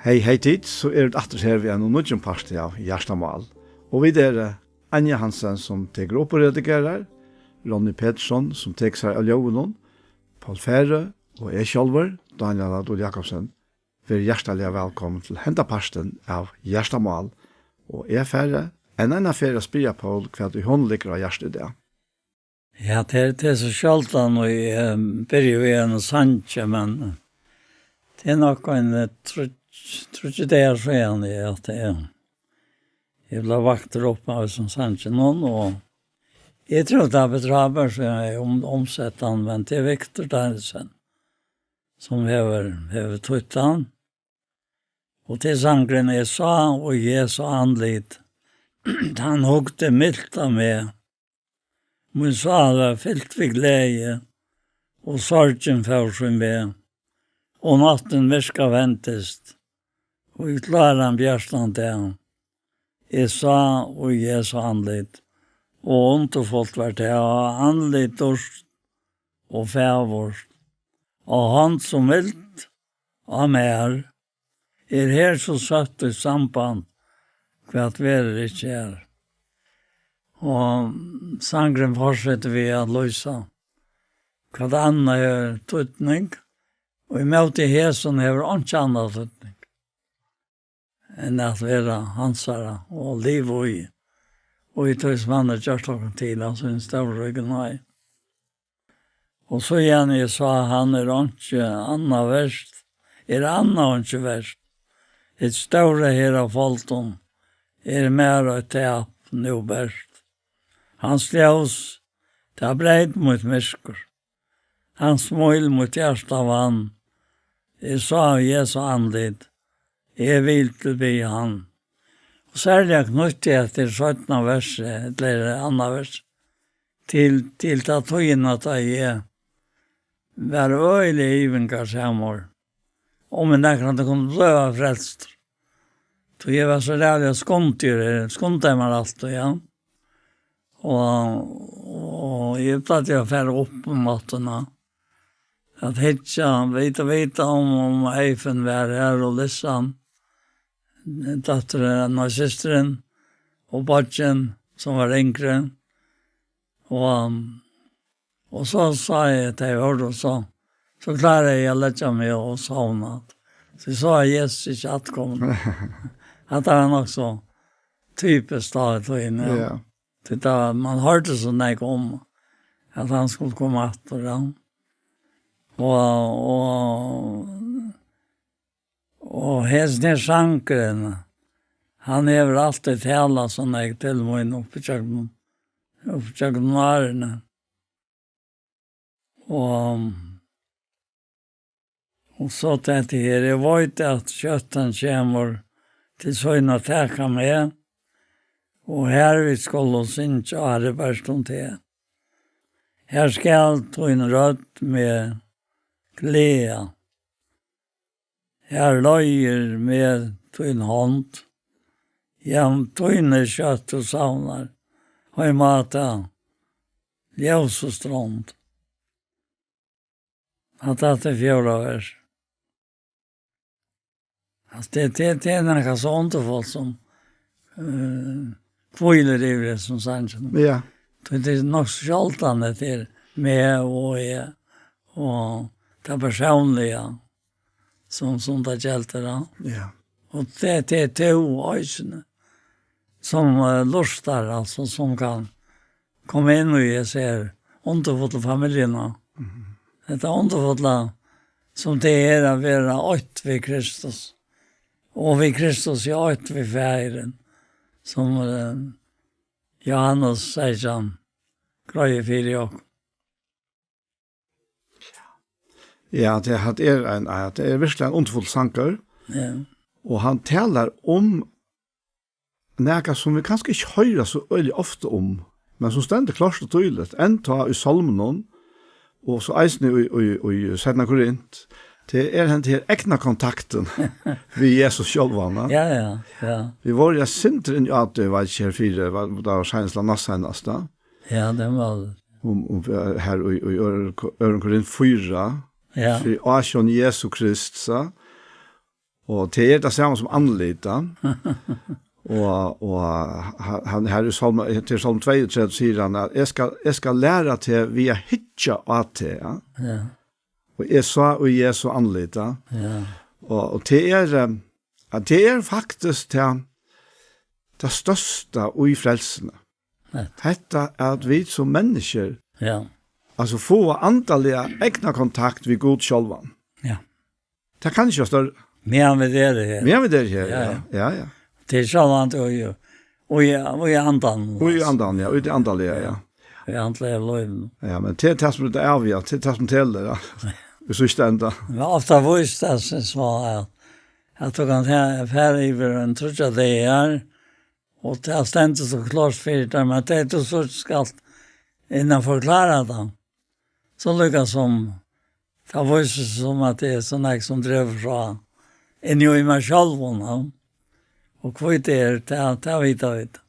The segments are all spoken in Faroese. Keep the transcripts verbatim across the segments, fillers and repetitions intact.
Hey, hey tit, so eru vit aftur her við einum nýggjum parti av Hjartamál. Og vit eru Anja Hansen, sum tekur upp og redigerar, Ronny Petersson, sum tekur sær av ljóðinum, Paul Færø og eg sjálvur, Daniel Adol Jakobsen. Ver hjartaliga vælkomin til henda partin av Hjartamál. Og eg fari enn eina ferð at spyrja Paul, hvat ið honum liggur á hjarta í dag. Ja, tað er, tað er so sjáldan, og eg, eh, byrji við einum sangi, men, eh, tað er nokk ein, eh, tríggj, tríggir dagar síðan, eg, at eg, eg bleiv vaktur upp av hesum sanginum, og eg trúði, tað var Petur Háberg, sum hevði um-, umsett hann, men tað er Viktor Danielsen, sum hevur, hevur týtt hann. Og tað er sangurin: Eg sá í Jesu andlit, hann hugdi milt á meg. Mín sál var fylt við gleði, og sorgin fór sín veg, og náttin myrka vendist, og í kláran bjartan dag. Eg sá í Jesu andlit, og undurfult var tað, og andlit dýrt og fagurt, og hond so mild á mær, er her so søtt í samband, hvat verður ikki er. Og sangurin fortsetur við at lýsa, hvat annað hevur týdning, og ímóti hesum hevur einki annað týdning enn at vera hansara og liva í, og í tí sum hann hevur gjørt okkum til av síni stóru ríku náði. Og síðan eg sá hann, er einki annað vert, er annað einki vert. Hitt stóra her av foldum er mær eitt tap nú bert. Hans ljós, tað breyt mítt myrkur. Hans smíl mítt hjarta vann. Eg sá Jesu andlit. Eg vil til við hann. Og serliga knýtti eg eftir seinna versi, ella er tað annað vers, til, til ta tíðina, tá eg var øgiliga yvirgangssamur, um eg nakrantíð kundi blíva frelstur. Tí eg var so ræðuliga skundur, eg skundaði mær altíð, ja. Og, og eg plagdi at fara upp um náttina at hyggja, vita, vita um, um Eyfinn var har, og Lissan, dóttirin, nei, systirin, og beiggin, sum var yngri. Og, og so sá eg, at tey vóru, og so, so kláraði eg at leggja meg og sovna. So eg sá Jesus ikki afturkomin. At tað var nokk so typiskt tá í tíðini, ja. Ja. Tí tá, man hoyrdi so nógv um, at hann skuldi koma aftur, ja. Og, og, og hesin her sangurin, hann hevur altíð talað so nógv til mín upp ígjøgnum, upp ígjøgnum árini. Og, og so tað her, eg veit, at skjótt hann kemur til sín at taka meg, og har vit skulu syngja, Ari, bert um teg. Har skal tín rødd meg gleða. Har leiðir meg tín hond, ja, tín er skjótt tú savnar, heim á ta ljósu strond. At tað er fjórða vers. At tað, tað, tað er nakað so undurfult sum, eh, hvílir yvir hesum sanginum. Ja. Tí tað er nokk so sjáldan, at tað er meg og eg og tað persónliga, sum, sum tað geldur, ja. Ja. Og tað, tað er tú eisini, sum, eh, lurtar, altso, sum kann koma inn í hesa her undurfullu familjuna. Mhm. Hetta undurfulla, sum tað er at vera eitt við Kristus, og við Kristus er eitt við Faðirin, sum, eh, Jóhannes seytjan greiðir fyri okkum. Ja, tað, hatta er ein, hatta er veruliga ein undurfullur sangur. Ja. Og hann talar um nakað, sum vit kanska ikki hoyra so øgiliga ofta um, men sum stendur klárt og týðiligt, enntá í Sálmunum, og so eisini í, í, í seinna Korint, tað er henda her eygnakontaktin við Jesus sjálvan, ja. Ja, ja, ja. Vit vóru ja sindur inn á tað, veit ikki, her fyri, var, tað var seinast, ella næstseinast, ja. Ja, tað var. Um, um, her í, í øðrum Ko-, øðrum Korint fýra, ja, fyri ásjón Jesu Krists, ja. Og tað er tað sama sum andlit, ja. Og, og ha-, hann her í Sálm, til Sálm tveyogtretivu sigur hann at: «Eg skal, eg skal læra teg við at hyggja á teg», ja. Ja. «Og eg sá í Jesu andlit», ja. Ja. Og, og tað er, eh, at tað er faktiskt tað, tað størsta í frelsuni. Nett. Hetta at vit sum menniskju, ja, altso fáa andaliga eygnakontakt við Gud sjálvan. Ja. Tað kann ikki vera størri. Meðan vit eru her. Meðan vit eru her, ja, ja, ja. Tað er sjálvandi og í, og í, og í andan. Og í andan, ja, út í andaliga, ja. Í andaliga lívinum. Ja, men tað er tað sum er tað avgjerandi, tað er tað sum telur, ja. Í síðsta enda. Men ofta vísir tað seg so at, at tú kanst ha-, fara yvir ein tríggjar dagar, og tað stendur so klárt fyri tær, men tað er tú so skalt inn og forklára tað. So líka sum tað vísir seg sum at tað er so nógv sum dregur frá inni í mær sjálvum, ja. Og hví tað er, tað, tað vita vit.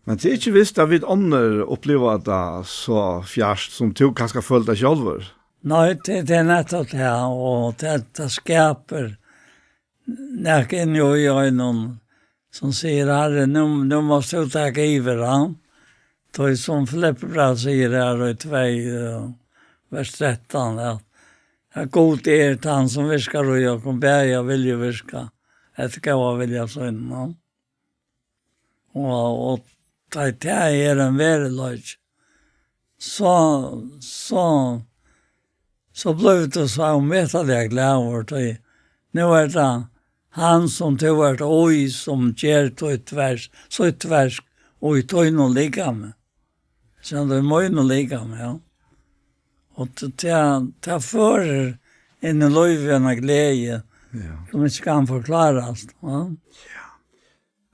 Men tað er ikki vist at vit onnur uppliva tað so fjart sum tú kanska følir tað sjálvur. Nei, tað, tað er nettopp tað, og tað, tað skapar nakað inni í einum, sum sigur: «Harri, nú, nú mást tú taka yvir hann.» Tá sum Filippibræv sigur her í tvey, eh, vers trettan, at, at Gud er tann, sum virkar í okkum, bæði at vilja og virka eftir góða vilja sínum, ja. Og, og tá tað er ein veruleiki, so, so, so blívur tú so ómetaliga glaður, tí nú er tað hann, sum tú ert í, sum ger títt verk, sítt verk í tínum likami. Sum í mínum likami, ja. Og t-, tað, tað førir inn í lívið eina gleði, ja, sum ikki kann forklárast, ja. Ja.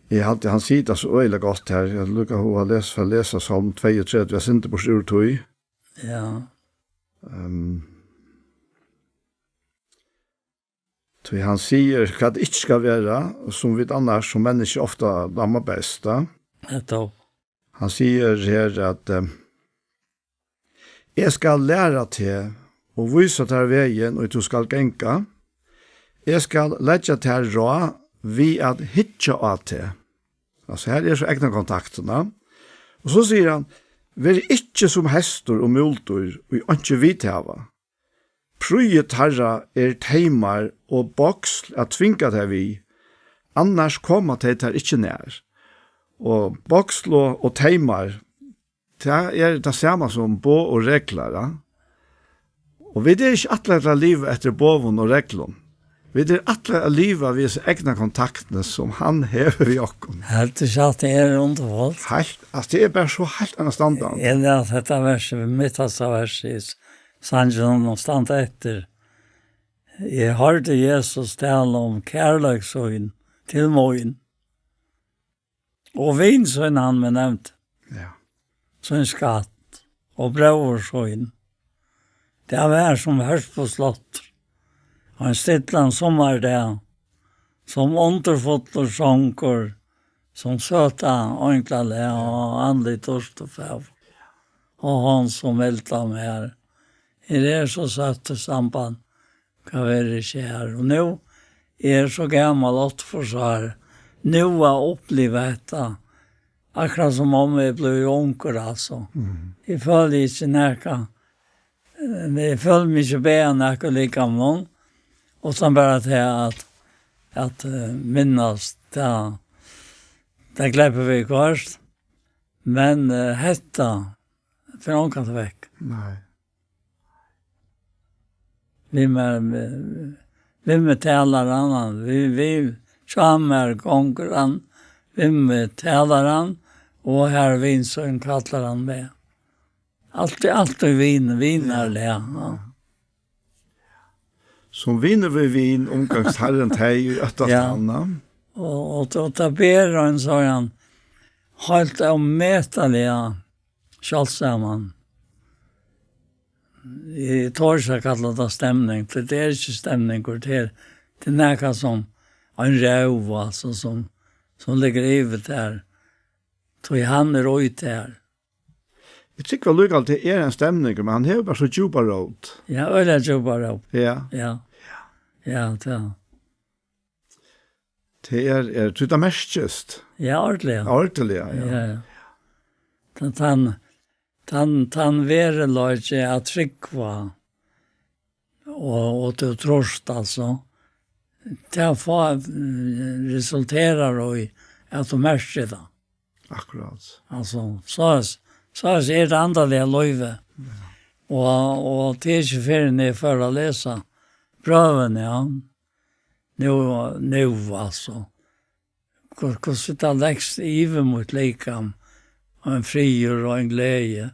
Eg haldi, hann sigur tað so øgiliga gott her. Eg lukka hug at lesa, for at lesa Sálm tveyogtretivu, eg syndi burtur úr tí. Ja. Ehm, tí hann sigur, hvat ikki skal vera, sum vit annars sum menniskju ofta dámar best, ja. Nettopp. Hann sigur her at, eh, «Eg skal læra teg og vísa tær vegin, og tú skal ganga. Eg skal leggja tær ráð við at hyggja á teg.» Altso, her er so eygnakontaktin, ja. Og so sigur hann: «Ver ikki sum hestur og múldýr, ið einki vit hava. Prýði teirra er teymar og boksl at tvinga tey við, annars koma tey tær ikki nær.» Og boksl og, og teymar, tað er tað sama sum boð og reglar, ja. Og vit eru ikki ætlaðir til at liva eftir boðum og reglum. Vit eru ætlaðir at liva við hesa eygnakontaktini sum hann hevur við okkum. Heilt satt, tað er undurfult. Heilt, altso, tað er bara so heilt einastandandi. Eg las hetta versið, mitt hetta versið í sanginum og standa eftir. Eg hoyrdi Jesus tala um kærleik sín til mín. Og vin sín, hann meg nevndi. Ja. Sín skatt og bróður sín. Tað var sum hørpusláttur. Ein stillan summardag, sum undurfullur songur, sum søta einglalag og andlit dýrt og fagurt. Og hon sum eldar meg. Her er so søtt samband, hvat verður ikki her. Og nú, eg eri so gamal, áttaogfýrs ár, nú at uppliva hetta, akkurát sum um eg blívi ungur, altso. Mhm. Eg føli ikki nakað, eh, eg føli meg ikki bæða nakað líka, men, uttan bara tað at, at, eh, minnast tað, tað gleymir vit hvørt. Men, eh, hetta fer ongantíð vekk. Nei. Við mær, við, við meg talar hann, hann, við, við, hjá mær gongur hann, við meg talar hann, og har vin sín kallar hann meg. Altíð, altíð vin, vinarliga, ja. Sum vinur við vin umgangst Harrin tey, ið óttast hann, ja. Og, og, og tað ber ein sånn heilt ómetaliga sjáldsaman. Eg tori ikki at kalla tað stemning, tí tað er ikki stemningur, tað er, tað er nakað sum ein rógv, altso, sum, sum liggur yvir tær. Tí hann er í tær. Eg trúgvi allíkavæl, tað er ein stemningur, men hann hevur bara so djúpa rót. Ja, øgiliga djúpa rót. Ja. Ja. Ja, tað. Tað er, er, tí tað merkist. Ja, ordiliga. Ordiliga, ja. Ja, ja. Tann, tann, tann, tann veruleiki at trúgva og, og tú trýrt, altso, tað fá-, resulterar í, at tú merkir tað. Akkurát. Altso, so, so er tað andaliga lívið. Ja. Og, og tað er ikki fyrr enn eg fór at lesa brøvini, ja. Nú, nú, altso. Hvussu tað legst yvir mítt likam, og ein friður og ein gleði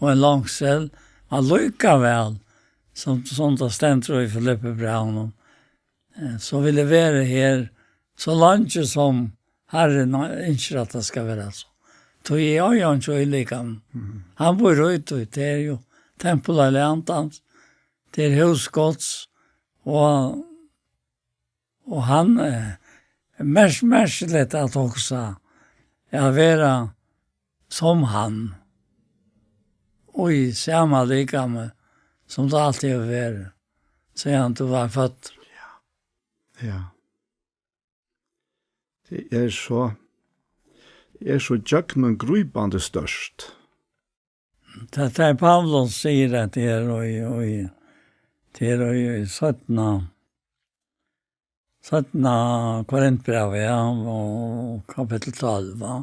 og ein longsel, allíkavæl, sum, sum tað stendur í Filippibrævinum, eh, so vil eg vera her, so leingi sum Harrin ynskir, at tað skal vera so. Tí eg eigi einki í likamum. Mhm. Hann býr í tí, tað er jú tempul heiliga andans, tað er hús Guds, og Og hann, eh, merk-, merkiligt at hugsa, at vera sum hann, og í sama likami, sum tað altíð hevur verið, síðan tú var føddur. Ja. Ja. Tað er so, tað er so gjøgnumgrípandi stórt. Tað, tað er Paulus sigur at tað er í, í, tað er í, í seinna, seinna Korintbrævi, ja, og kapittul tólv, va?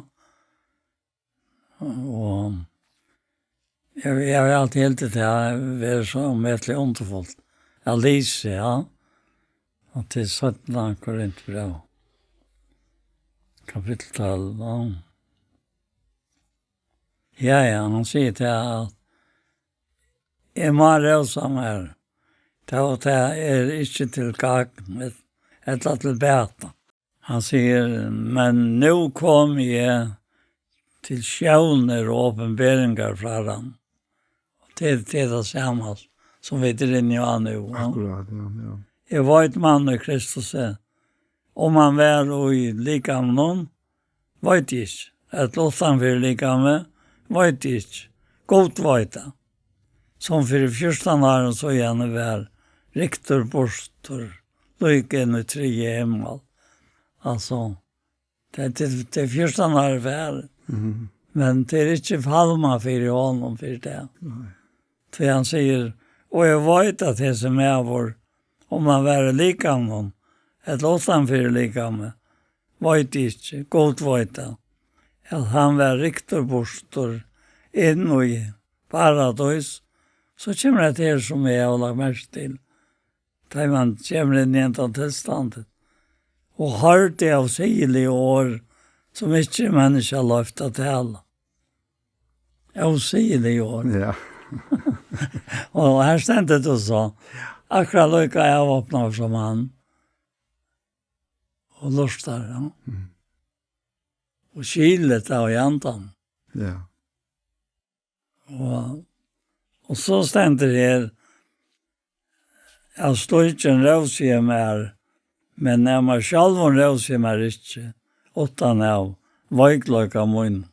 Og eg, eg havi altíð hildið tað at vera so ómetaliga undurfult. Eg lesi, ja. Og til seinna Korintbræv, kapittul tólv, ja. Ja, ja, hann sigur til at eg má rósa mær, tá og tað er ikki til gagn, ella til bata. Hann sigur, men nú kom eg til sjónir og opinberingar frá hann. Og tað, tað er tað sama sum vit eru inni á nú, ja. Akkurát, ja, ja. Eg veit mann í Kristus, um hann var í likamnum, veit eg ikki. Ella uttan fyri likamið, veit eg ikki. Gud veit tað. Sum fyri fjúrtan árum síðani var ryktur burtur, lík inn í triðja himmal. Altso, tað, tað, tað er fjúrtan ár væl. Mhm. Men tað er ikki falma fyri honum fyri tað. Nei. Tí hann sigur, og eg veit at hesin maður, um hann var í likamnum, ella uttan fyri likamið, veit eg ikki, Gud veit tað, at hann var ryktur burtur inn í paradís, so kemur hetta her sum eg havi lagt merki til. Tá man kemur inn í hendan tilstandin, og hoyrdi ósigilig orð, sum ikki er menniskja loyvt at tala. Ósigilig orð. Ja. Og her stendur tú so, akkurát líka avopnaður sum hann, og lurtar, ja. Mm. Og skilir tað í andan. Ja. Og, og so stendur her, av slíkum rósi eg mær, men av mær sjálvum rósi eg mær ikki, uttan av veikleika mín.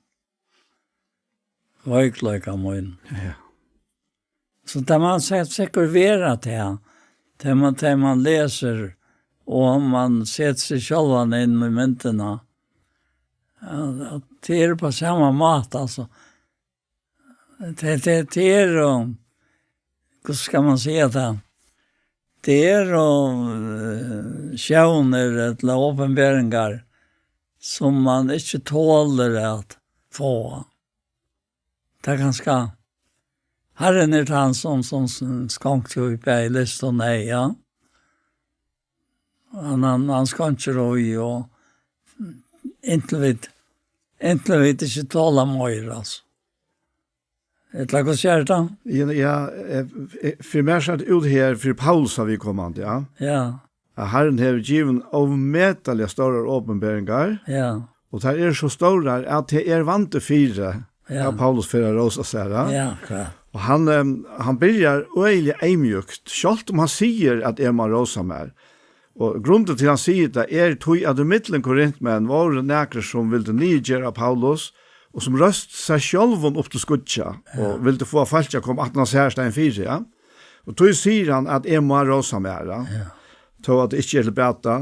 Veikleika mín. Ja. So tað man sett sikkurt vera til, tað man, tað man lesur, og man setur seg sjálvan inn í myndina, at, at tað er á sama máta, altso. Tað, tað, tað er, og, hvussu skal man siga tað? Tað er, og, eh, sjónir ella opinberingar, sum man ikki tolir at fáa. Tað er kanska, Harrin er tann sum, sum, sum skonkti í bæði lyst og neyð, ja. Hann, hann, hann skonkir í, og inntil vit, inntil vit ikki tola meira, altso. Ella hvussu er tað? Ja, ja, eh, eh, fyri mær sær tað út her, fyri Paulus viðkomandi, ja. Ja. At Harrin hevur givið ómetaliga stórar opinberingar, ja, og tær eru so stórar at tað er vandi fyri, ja, at Paulus fer at rósa sær, ja. Ja, akkurát. Og hann, em, hann byrjar øgiliga eyðmjúkt, sjálvt um hann sigur at eg má rósa mær. Og grundin til hann sigur tað er tí, at í millum korintmenn vóru nakrir, sum vildu niðurgera Paulus, og sum róstu sær sjálvum upp til skýggja, ja, og vildu fáa fólk at koma aftan á sær staðin fyri, ja. Og tí sigur hann, at eg má rósa mær, ja. Ja. Tó at tað ikki er til bata.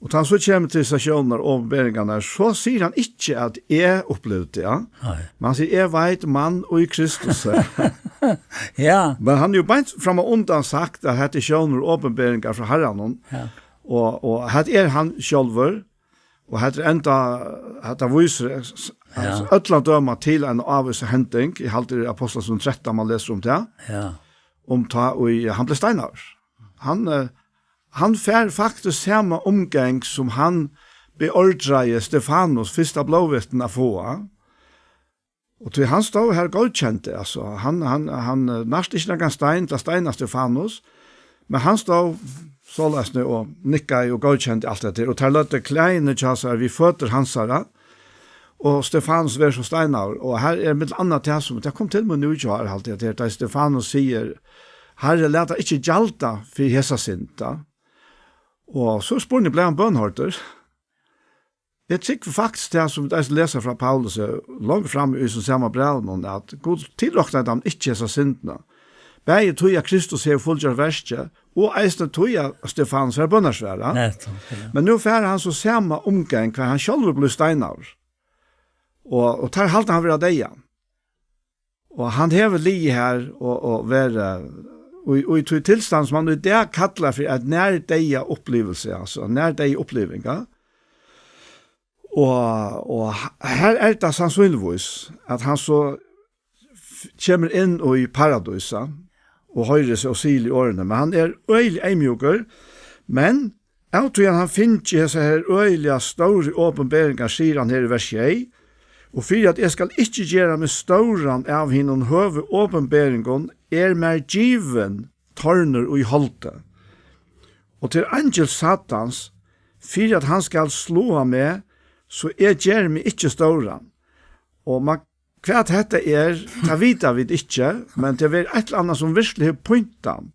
Og tá hann so kemur til sessjónar og opinberingarnar, so sigur hann ikki, at eg upplivdi, ja. Nei. Men hann sigur, eg veit mann í Kristus. Ja. Men hann er jo beint fram og undan sagt, at hetta er sjónar og opinberingar frá Herranum. Ja. Og, og hetta er hann sjálvur, og hetta er enda, hetta vísir, s-, s-, ja, øll at døma til ein ávísa hending, eg haldi, er Apostlasøgan trettan, man lesur um tað. Ja. Um tá, og hann bleiv steinaður. Hann, eh, hann fær faktiskt sama umgang sum hann beordraði Stefanus, fyrsta blóðvitna, at fáa. Og tí hann stóð her og góðkendi, altso, hann, hann, hann, eh, narti ikki nakran stein til at steina Stefanus, men hann stóð soleiðis nú og nikkaði og góðkendi alt hetta her, og teir løgdu klæðini hjá sær við føtur hansara, og Stefanus verður so steinaður, og her er millum annað tað sum, tað kom til meg nú í gjár, haldi eg, at her, tá Stefanus sigur, Harri, lat tað ikki gjalda fyri hesa synd, tá. Og so er spurningurin, bleiv hann bønhoyrdur? Eg trúgvi faktiskt tað, sum vit eisini lesa frá Paulus, eh, langt fram í sum sama brævinum, at Gud tilroknaði teimum ikki hesa syndina. Bæði tí at Kristus hevur fullgjørt verkið, og eisini tí at Stefanus fær bønarsvar, ja. Nettupp, ja. Men nú fær hann so sama umgang, hvar hann sjálvur blívur steinaður. Og, og teir halda hann vera deyðan. Og hann hevur ligið her og, og verið, og, og í tí tilstand, sum hann í dag kallar fyri eitt nærdeyða upplivilsi, altso, nærdeyða uppliving, ja. Og, og her er tað sannsynligvis, at hann so f-, kemur inn í paradísið og hoyrir so sigi orðini, men hann er øgiliga eyðmjúkur, men av tí at hann fingið hesa her øgiliga stóru opinberingar, sigur hann her í vers sjey, og fyri at eg skal ikki gera meg stóran av hinum høgu opinberingum, er mær givin tornur í holdi. Og til eingil Satans, fyri at hann skal sláa meg, so eg geri meg ikki stóran. Og man, hvat hetta er, tað vita vit ikki, men tað er eitt ella annað sum veruliga hevur pínt hann.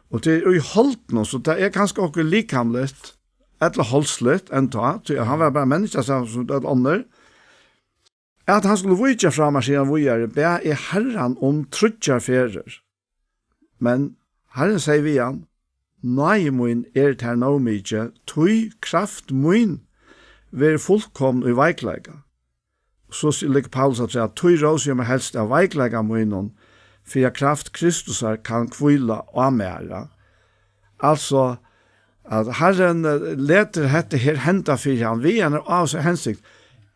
Og tað er í holdinum, so tað er kanska okkurt likamligt, ella holdsligt, enntá, tí hann var bara menniskja, sum, sum øll onnur. At hann skuldi víkja frá mær, sigur hann víðari, bað eg Harran um tríggjar ferðir. Men Harrin segði við hann, náði mín er tær nóg mikið, tí kraft mín verður fullkomin í veikleika. So s-, leggur Paulus afturat, tí rósi eg mær helst av veikleika mínum, fyri at kraft Kristusar kann hvíla á mær. Altso, at Harrin, eh, letur hetta her henda fyri hann, við einari ávísari hensikt.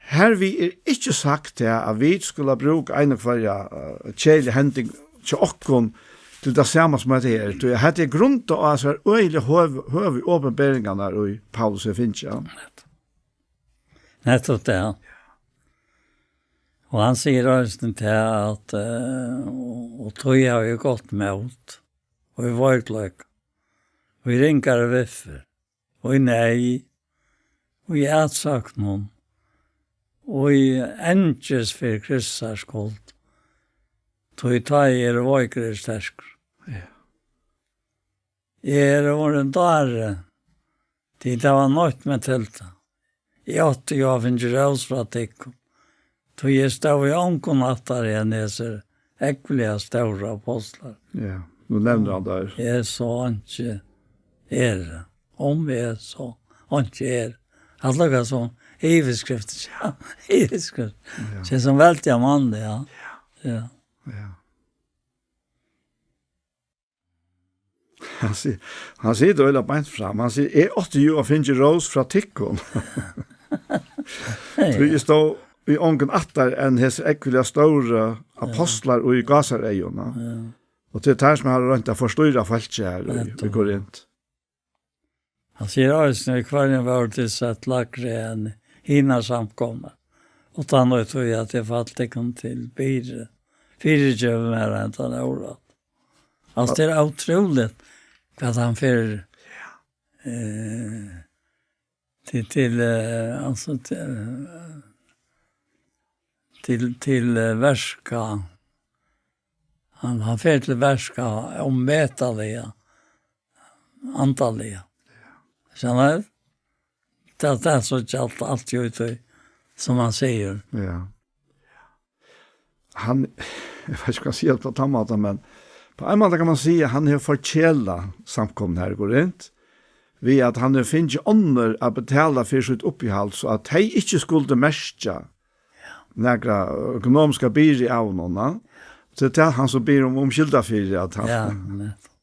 Hervið er ikki sagt tað, at vit skulu brúka eina og hvørja, eh, keðiliga hending hjá okkum til tað sama sum hetta her. Tí hetta er grundað á sær øgiliga høv-, høgu opinberingarnar, ið Paulus hevur fingið, ja. Nettupp tað. Og hann sigur eisini tað at, eh, og, og tí havi eg gott mót, og í veikleika, og í ringari viðferð, og í neyð, og í atsóknum, og í angist fyri Krists skuld, tí tá eg eri veikur, eri sterkur. Ja. Eg eri vorðin dári, tit hava noytt meg til tað. Eg átti jú at fingið rós frá tykkum, tí eg stóð í ongum aftari enn hesir ógvuliga stóru apostlar. Ja, nú nevnir hann teir. Eg so einki eri, um eg so einki eri. Alt lukka sum yvirskrift, ja, yvirskrift. Ja. Sum sum veldiga mann, ja. Ja. Ja. Hann si-, hann sigur tað øgiliga beint fram. Hann sigur, eg átti jú at fingið rós frá tykkum. Tí eg stóð í ongum aftari enn hesir ógvuliga stóru apostlar í gásareygum. Ja. Og til teir sum hava roynt at forstýra fólki her í, í Korint. Hann sigur eisini, í hvørjum vóru tit sett lægri enn hinar samkomurnar, uttan í tí at eg fall tykkum til byrði, fyrigevið mær hendan órætt. Altso, tað er ótrúligt, hvat hann fer, eh, til, til, eh, altso, til, til, til, eh, verka. Hann, hann fer til verka ómetaliga, andaliga. Skilur tú? Tað, tað er so alt, alt í tí, sum hann sigur. Ja. Hann, eg veit ikki, hvat eg skal siga uppá tann mátan, men uppá ein máta kann man siga, hann hevur forkjelað samkomuna her í Korint, við at hann hevur fingið onnur at betala fyri sítt uppihald, so at tey ikki skuldu merkja nakra økonomiska byrði av honum, na? So tað er tað hann so biður um umskylda fyri, at hann Ja, nettopp.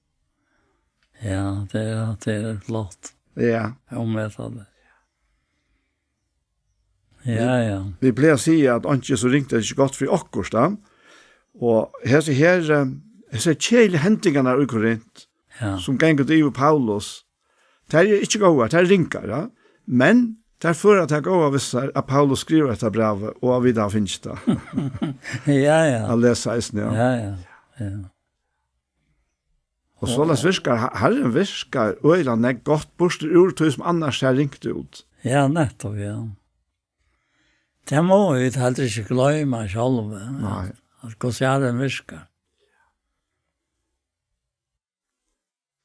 Ja, tað er, tað er flott. Ja. Ómetaliga. Ja, ja. Vit plaga at siga, at einki er so ringt, at tað ikki er gott fyri okkurt, ja. Og hesi her, eh, hesi keðiligu hendingarnar í Korint, Ja. sum ganga út yvir Paulus, tær eru ikki góðar, tær eru ringar, ja. Men tær føra tað góða við sær, at Paulus skrivar hetta brævið, og at vit hava fingið tað Ja, ja. at lesa eisini, ja. Ja, ja. Ja. Og soleiðis virkar, Har-, Harrin virkar øgiliga nógv gott, burtur úr tí sum annars sær ringt út. Ja, nettopp, ja. Tað má vit heldur ikki gloyma sjálv, Nei. at, at hvussu Harrin virkar.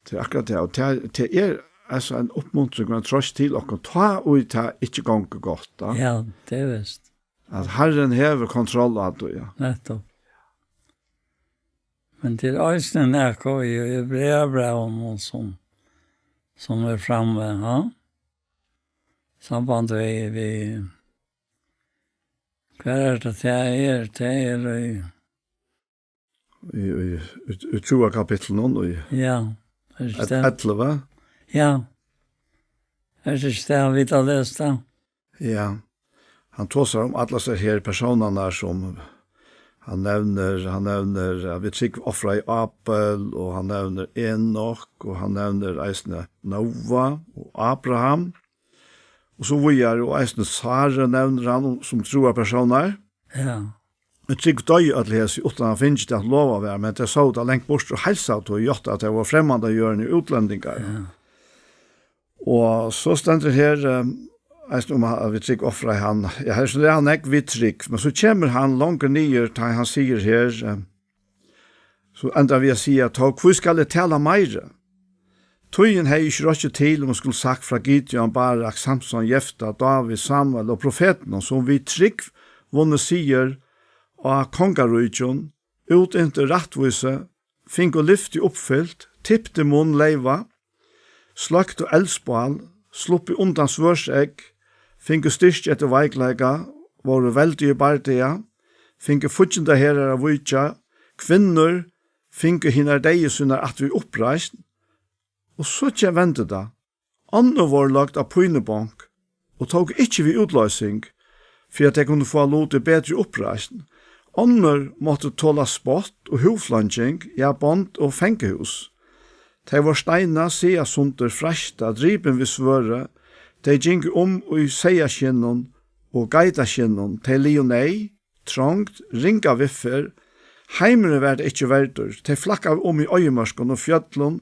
Tað er akkurát tað, og tað, tað er altso ein uppmuntring og ein trøst til okkum, tá ið tað ikki gongur gott, tá. Ja, tað er vist. At Harrin hevur kontroll á tí, ja. Nettopp. Men tað er eisini nakað í, í brævbrævinum sum, sum er frammi, ha? Samband við, við, hvar er tað, tað er, tað er í Í, í, í, í tjúgunda kapitlinum, í Ja, er tað ikki tað? ellivu. Ja. Er tað ikki tað, vit hava lisið tað? Ja. Hann tosar um allar hesar her persónarnar sum hann nevnir. Hann nevnir, at við trúgv ofraði Abel, og hann nevnir Enok, og hann nevnir eisini Noa og Abraham. Og so víðari, og eisini Sáru nevnir hann sum trúarpersónar. Ja. Í trúgv doyðu øll hesi, uttan at fingið tað, sum lovað var, men tey sóu tað langt burtur og heilsaðu tí, játtaðu, at tey vóru fremmandajørðingar og útlendingar. Ja. Og so stendur her, eh, eisini um at við trúgv ofraði hann. Ja, her er so nógv við trúgv, men so kemur hann longur niður, tá hann sigur her, eh, so endar við at siga, tó, hví skal eg tala meira? Tíðin hevði ikki rokkið til, um hon skuldi sagt frá Gideon, Barak, Samson, Jefta, Dávid, Samuel og profetunum, sum við trúgv vunnu sigur á kongaríkjum, útyntu rættvísi, fingu lyfti uppfylt, tipti munn leyva, sløktu eldsbál, sluppu undan svørðsegg, fingu styrki eftir veikleika, vóru veldig í bardaga, fingu fíggindaherar at víkja, kvinnur fingu hinar deyðu sínar aftur við uppreisn, og so kemur, vendir tað. Onnur vóru løgd á pínubonk og tóku ikki við útloysing, fyri at tey kundu fáa lut í betri uppreisn. Onnur máttu tola spott og húðfleinging, ja, bond og fangahús. Tey vóru steinað, sagað sundur, freistað, dripin við svørði. Tey gingu um í seyðaskinnum og geitaskinnum. Tey liðu neyð, trongd, ringa viðferð. Heimurin var tað ikki verdur. Tey flakkaðu um í oyðimørkum og fjøllum,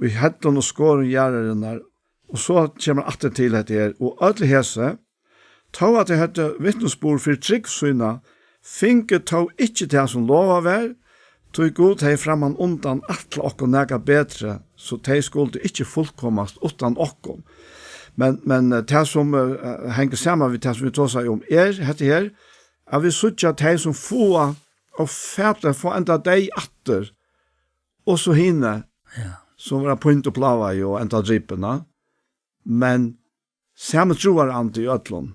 í hellum og skorum jarðarinnar. Og so kemur aftur til hetta her. Og øll hesi, tó at tey høvdu vitnisburð fyri trúgv sína, fingu tó ikki tað, sum lovað var, tí Gud hevði frammanundan ætlað okkum nakað betri, so tey skuldu ikki fullkomast uttan okkum. Men, men, eh, tað, sum, eh, hongur saman við tað, sum vit tosaðu um, er hetta her, at vit síggja tey, sum fáa, og fata, fáa enda deyð aftur, og so hini, Ja. sum verða pínd og plágaði og enda dripin, men sami trúarandi í øllum.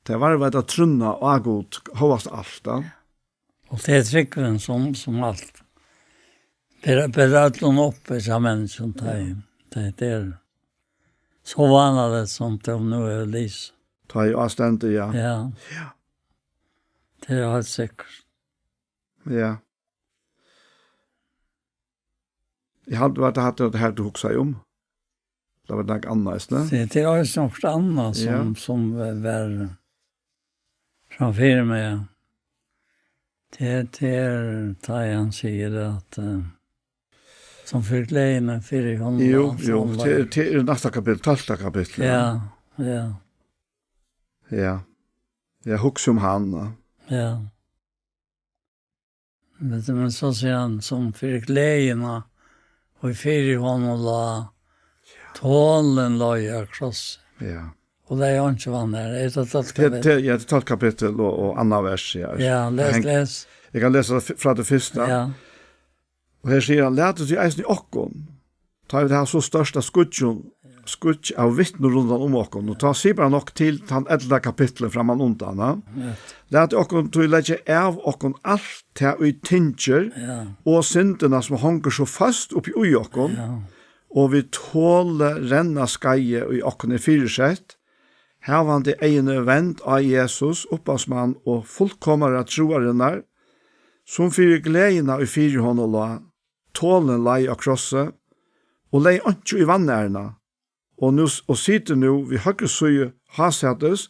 Tey varðveita trúnna á Gud, hóast alt, ja. Og tað er trúgvin sum, sum alt. Ber, ber øllum upp, hesar menniskjur, tað er, tað, tað er so vánaligt sum tað nú er lýst. Tá í ástandi, ja. Ja. Ja. Tað er heilt sikkurt. Ja. Eg haldi, var tað hatta, tað her, tú hugsaði um? Tað var nakað annað, eisini? Tað, tað er eisini okkurt annað sum, Ja. sum var, var framfyri meg. Tað, tað er, tá hann sigur at, eh, sum fyri gleðina fyri honum, Jú, jú, sum tað er, var tað er næsta kapittul, tólvta kapittul, ja. Ja, ja. Ja. Ja, hugsa um hann, ja. Ja. Men, men so sigur hann, sum fyri gleðina, og fyri honum lá tolin leið á krossi. Ja. Og tað er einki vann her. Er tað tólvta Tað, kapittul? tað, ja, tað er tólvta kapittul og, og annað vers, ja. Ja, les, Hang-, les. Eg kann lesa tað f-, frá tí fyrsta. Ja. Og her sigur hann, latið tí eisini okkum, Tá vit hava so stórt av skýggjum, skýggj av vitnum rundan um okkum, og tá sigur bara nokk til tann ellivta kapitlið framman undan, ha? Ja. Lat okkum tí leggja av okkum alt tað, ið tyngir, ja, og syndina, sum hongur so fast uppi í okkum, ja, og við toli renna skeiðið, ið okkum er fyrisett, havandi eyguni vend á Jesus, upphavsmann og fullkomara trúarinnar, sum fyri gleðina, ið fyri honum lá, tolin leið á krossi, og legði einki í vanæruna, og nú s-, og situr nú við høgru síðu hásætis,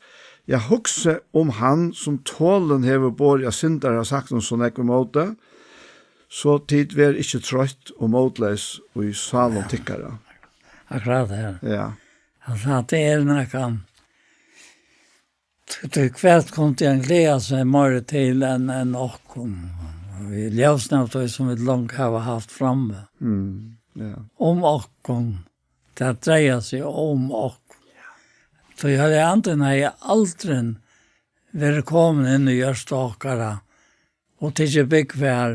ja, hugsi um hann, sum tolin hevur borið á syndarar sagt um so nógv ímóti, so tit verða ikki troytt og mótleys í sálum, ja, tykkara. Akkurát, ja. Ja. Altso, at tað er nakað, tí, tí hvat kundi hann gleða seg meira til enn, enn okkum? Í ljósinum av tí, sum vit longu hava havt frammi. Mm, ja. Um okkum. Tað dreiar seg um okkum. Tí Heilagi Andin hevði aldrin verið komin inn í hjørtu okkara og tikið búgv har,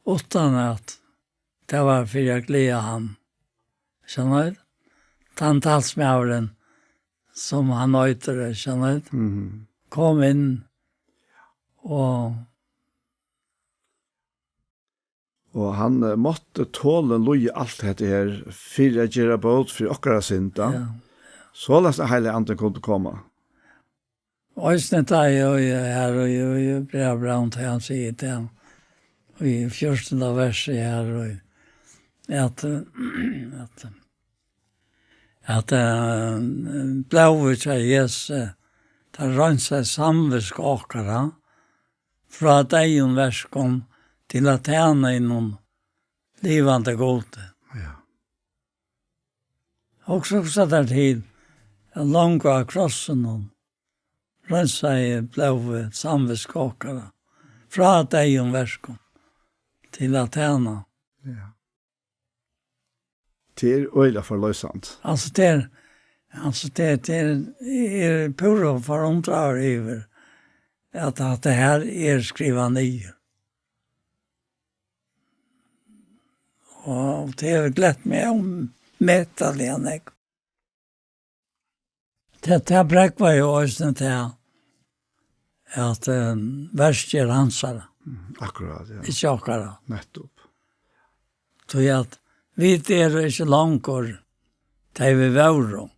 uttan at tað var fyri at gleða hann. Skilur tú? Tann talsmaðurin, sum hann eitur, skilur tú? Mhm. Kom inn og Og hann, eh, mátti tolin líða alt hetta her fyri at gera bót fyri okkara synd, ja. Ja. Soleiðis at Heilagi Andin kundi koma. Eisini tá eg, eg her og eg, eg bræv bræv til hann, sigur til hann, í fjúrtanda versi her, og at, at, at, eh, blóðið hjá Jesu, tað reinsar samvitsku okkara frá deyðum verkum til at tæna hinum livandi Gudi. Ja. Hugsa, hugsa tær til, at longu á krossinum reinsaði blóðið samvitsku okkara frá deyðum verkum til at tæna. Ja. Tað er øgiliga forloysandi. Altso, tað er, altso, tað, tað er, er púra forundraður yvir, at, at tað her er skrivað niður. Og tað hevur glett meg ómetaliga nógv. Tað, tað prógvar jú eisini tað, at, eh, verkið er hansara. Mm, akkurát, ja. Ikki okkara. Nettupp. Tí at vit eru ikki longur tey vit vóru.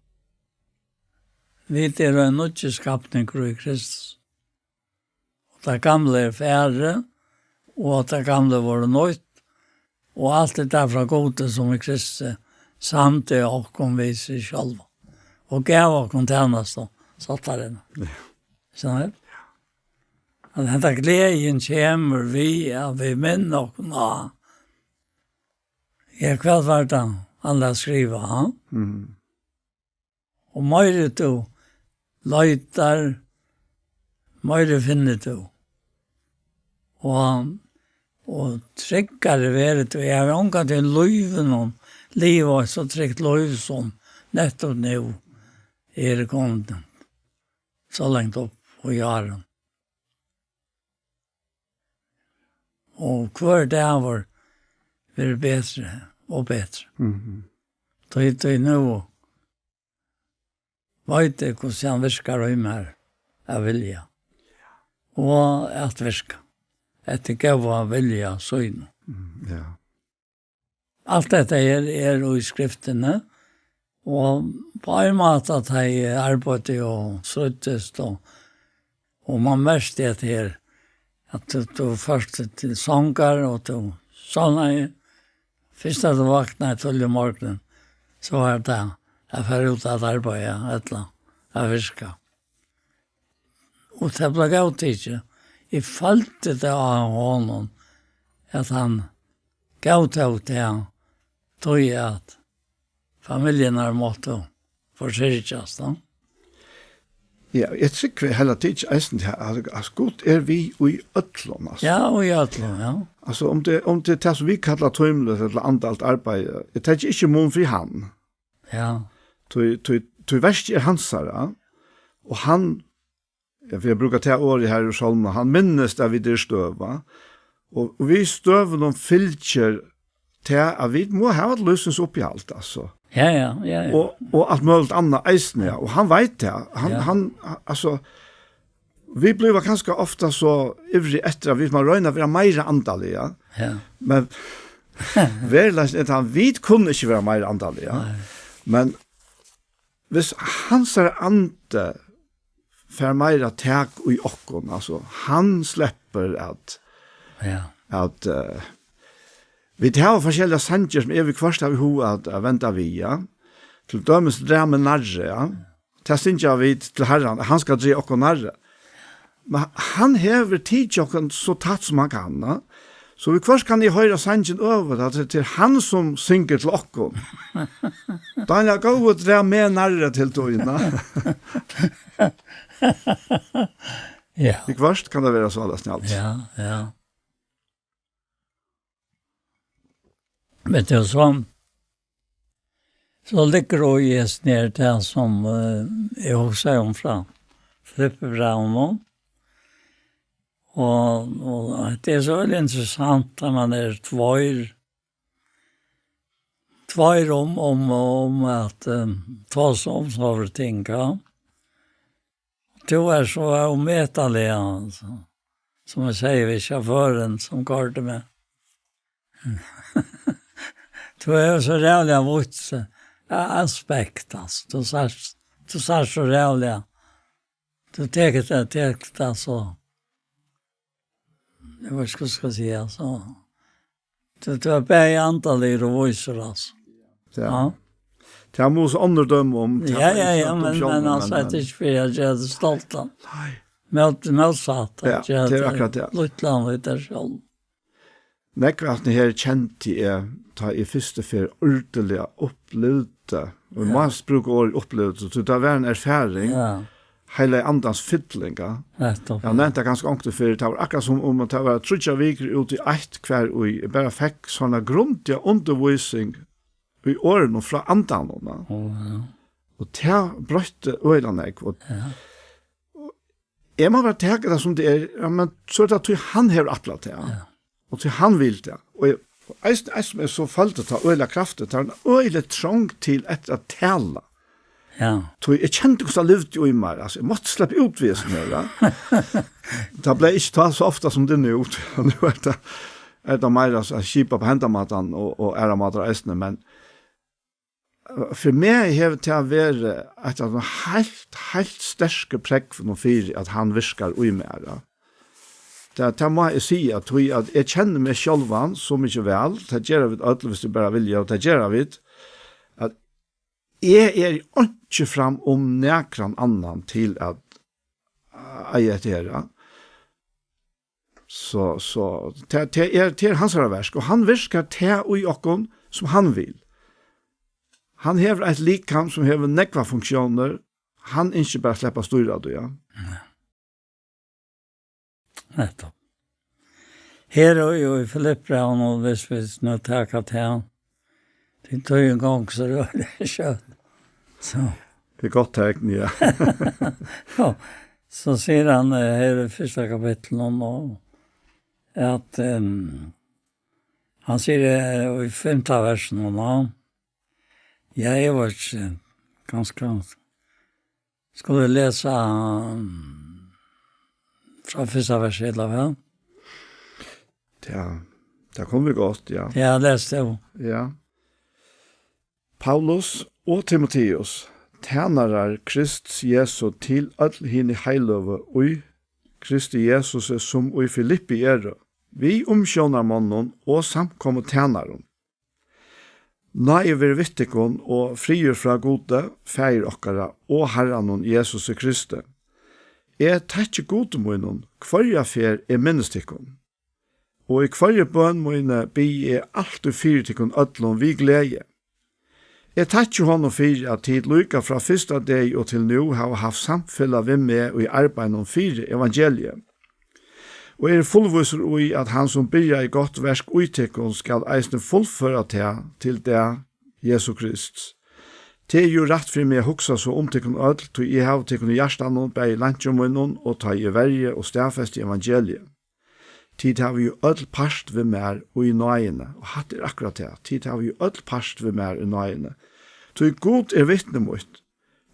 Vit eru ein nýggjur skapningur í Kristus. Og tað gamla er farið, og tað gamla er vorðið nýtt, og alt er tað frá Gudi, sum í Kristi samdi okkum við seg sjálvan, og gav okkum tænastu sáttarinnar. Ja. Skilur tú? At henda gleðin kemur við, at vit minna okkum á, ja, hvat var tað, hann læt skriva, ha? Mhm. Og meiri tú leitar, meiri finnur tú. Og, og tryggari verður tú. Eg havi ongantíð í lívinum livað eitt so trygt lív sum nettupp nú. Eg eri komin so langt upp í árum. Og hvør dagur verður betri og betri. Mhm. Tí, tí nú veit eg, hvussu hann virkar í mær at vilja. Og at virka. Eftir góða vilja sínum. Mm, ja. Alt hetta er, er í skriftini, og á ein máta, tá eg arbeiddi og stríddist, og, og man merkti at her, at tú, tú fórt til songar, og tú sovnaði, fyrst at tú vaknaði tíðliga um morgunin, so var tað at fara út at arbeiða, ella at virka. Og tað bleiv góðtikið. Eg føldi tað á honum, at hann góðtók tað, tí at familjurnar máttu forsyrgjast, tá. Ja, eg trúgvi heller, tað er ikki eisini tað, at, at Gud er við í øllum, altso. Ja, og í øllum, ja. Altso, um tað, um tað er tað, sum vit kalla tímiligt ella andaliga arbeiði, eg taki ikki mun fyri hann. Ja. Tí, tí, tí verkið er hansara, og hann, ja, fyri at brúka tað orðið her úr sálminum, hann minnist, at vit eru støv, va? Og, og við støvinum fylgir tað, at vit mugu hava eitt lívsins uppihald, altso. Ja, ja, ja, ja. Og, og alt møguligt annað eisini, ja. Og hann veit tað. Hann, Ja. hann, altso, vit blíva kanska ofta so ivrig eftir, at vit má royna at vera meira andalig, ja. Ja. Men veruleikin er tann, vit kunnu ikki vera meira andalig, ja. Nei. Men hvis hansara andi fær meira tak í okkum, altso, hann sleppur at, Ja. at, eh, vit hava forskelligar sangir sum eg viðhvørt havi hug at, at venda við, ja. Til dømis Drag meg nærri, ja. Tað syngja vit til Harran, at hann skal draga okkum nærri. Men hann hevur tikið okkum so tætt sum hann kann, ja. So viðhvørt kann eg hoyra sangin øvugt, at tað er hann sum syngur til okkum. Daniel, góði, drag meg nærri til tín, ja. Ja. Viðhvørt kann tað vera soleiðis, Njáls. Ja, ja. Men tað er so, so liggur og ges nær til sum, eh, eg hugsaði um frá Filippibrævinum. Og, og tað er so veldig interessant, at man er tveir, tveir um, um, um at, eh, tosa um sovorðin ting, ja. Tú er so ómetaliga, altso, sum eg sigi við sjåførin sum koyrdi meg. Tú er so ræðuliga vítt, eh, aspekt, altso. Tú sært, tú sært so ræðuliga. Tú tekur tað, tekur tað so. Eg veit ikki, hvat skal eg siga, altso. Tú, tú er bæði andaligur og vísur, altso. Ja. Ja. Tað mugu so onnur døma um. Ja, ja, ja, men, men altso, at ikki fyri at gera teg stoltan. Nei. Mót-, mótsatt, at Ja, gera tað er teg akkurat tað. Lítlan við tær sjálv. Nógv av tí her kendi eg, tá eg fyrstu ferð ordiliga upplivdi, og Ja. má brúka orðið upplivdi, tí tað var ein erfaring, Ja. Heilaga Andans fylling, ja. Nettupp. Eg havi nevnt tað kanska onkuntíð fyrr, tað var akkurát sum um at tað var tríggjar vikur út í eitt, hvar í eg bara fekk sovorðna grundiga undirvísing í orðunum frá Andanum, ja. Ó, ja. Og tað broytti øgiliga nógv, og Ja. eg má bara taka tað sum tað er, ja, men so er tað tí hann hevur ætlað tað, ja. Ja. Og tí hann vil tað. Og eg, og eisini, eisini sum eg so føldi tað øgiliga kraftigt, tað var ein øgilig trong til eftir at tala. Ja. Tí eg kendi, hvussu tað livdi í mær, altso, eg mátti sleppa út við hesum her, ja. Tað bleiv ikki tað so ofta sum tað er nú. Nú er tað, er tað meira at skipa á hendan mátan og, og aðrar mátar eisini, men, eh, fyri meg hevur tað verið eitt av teimum heilt, heilt sterku prógvunum fyri, at hann virkar í mær, ja. Tað, tað má eg siga, tí at eg kenni meg sjálvan so mikið væl, tað gera vit øll, viss vit bara vilja, og tað gera vit, at eg eri einki fram um nakran annan til at, eh, eiga hetta her, ja. So, so, tað, tað er, tað er hansara verk, og hann virkar tað í okkum, sum hann vil. Hann hevur eitt likam, sum hevur nógvar funktiónir, hann ynskir bara at sleppa at stýra tí, ja. Nettupp. Her og, og í Filippibrævinum, og viss vit nú taka tað, tí tíðin gongur so røðuliga skjótt. So. Tað er gott tekn, ja. Ja. So sigur hann, eh, her í fyrsta kapitlinum, og at, ehm, hann sigur, eh, í fimta versinum, ja, ja, eg veit ikki, kanska, Skulu vit lesa, um, frá fyrsta versi, ella hvat? Ja, tað kunnu vit gott, ja. Ja, les tú. Ja. Paulus og Timoteus, tænarar Krists Jesu til øll hini heiløgu í Kristi Jesusi, sum í Filippi eru, við umsjónarmonnum og samkomutænarum. Náði veri við tykkum og friður frá Gudi, Faðir okkara og Harranum Jesusi Kristi. Eg takki Gudi mínum, hvørja ferð eg minnist tykkum. Og í hvørji bøn míni biði eg altíð fyri tykkum øllum við gleði. Eg takki honum fyri, at tit líka frá fyrsta degi og til nú hava havt samfelag við meg í arbeiðinum fyri evangeliið. Og eri fullvísur í, at hann, sum byrjaði gott verk í tykkum, skal eisini fullføra tað til dag Jesu Krists. Tað er jú rætt fyri meg at hugsa so um tykkum øll, tí eg havi tykkum í hjartanum, bæði í leinkjum mínum og tá eg verji og staðfesti evangeliið. Tit hava jú øll part við mær í náðini, og hatta er akkurát tað. Tit hava jú øll part við mær í náðini. Tí Gud er vitni mítt,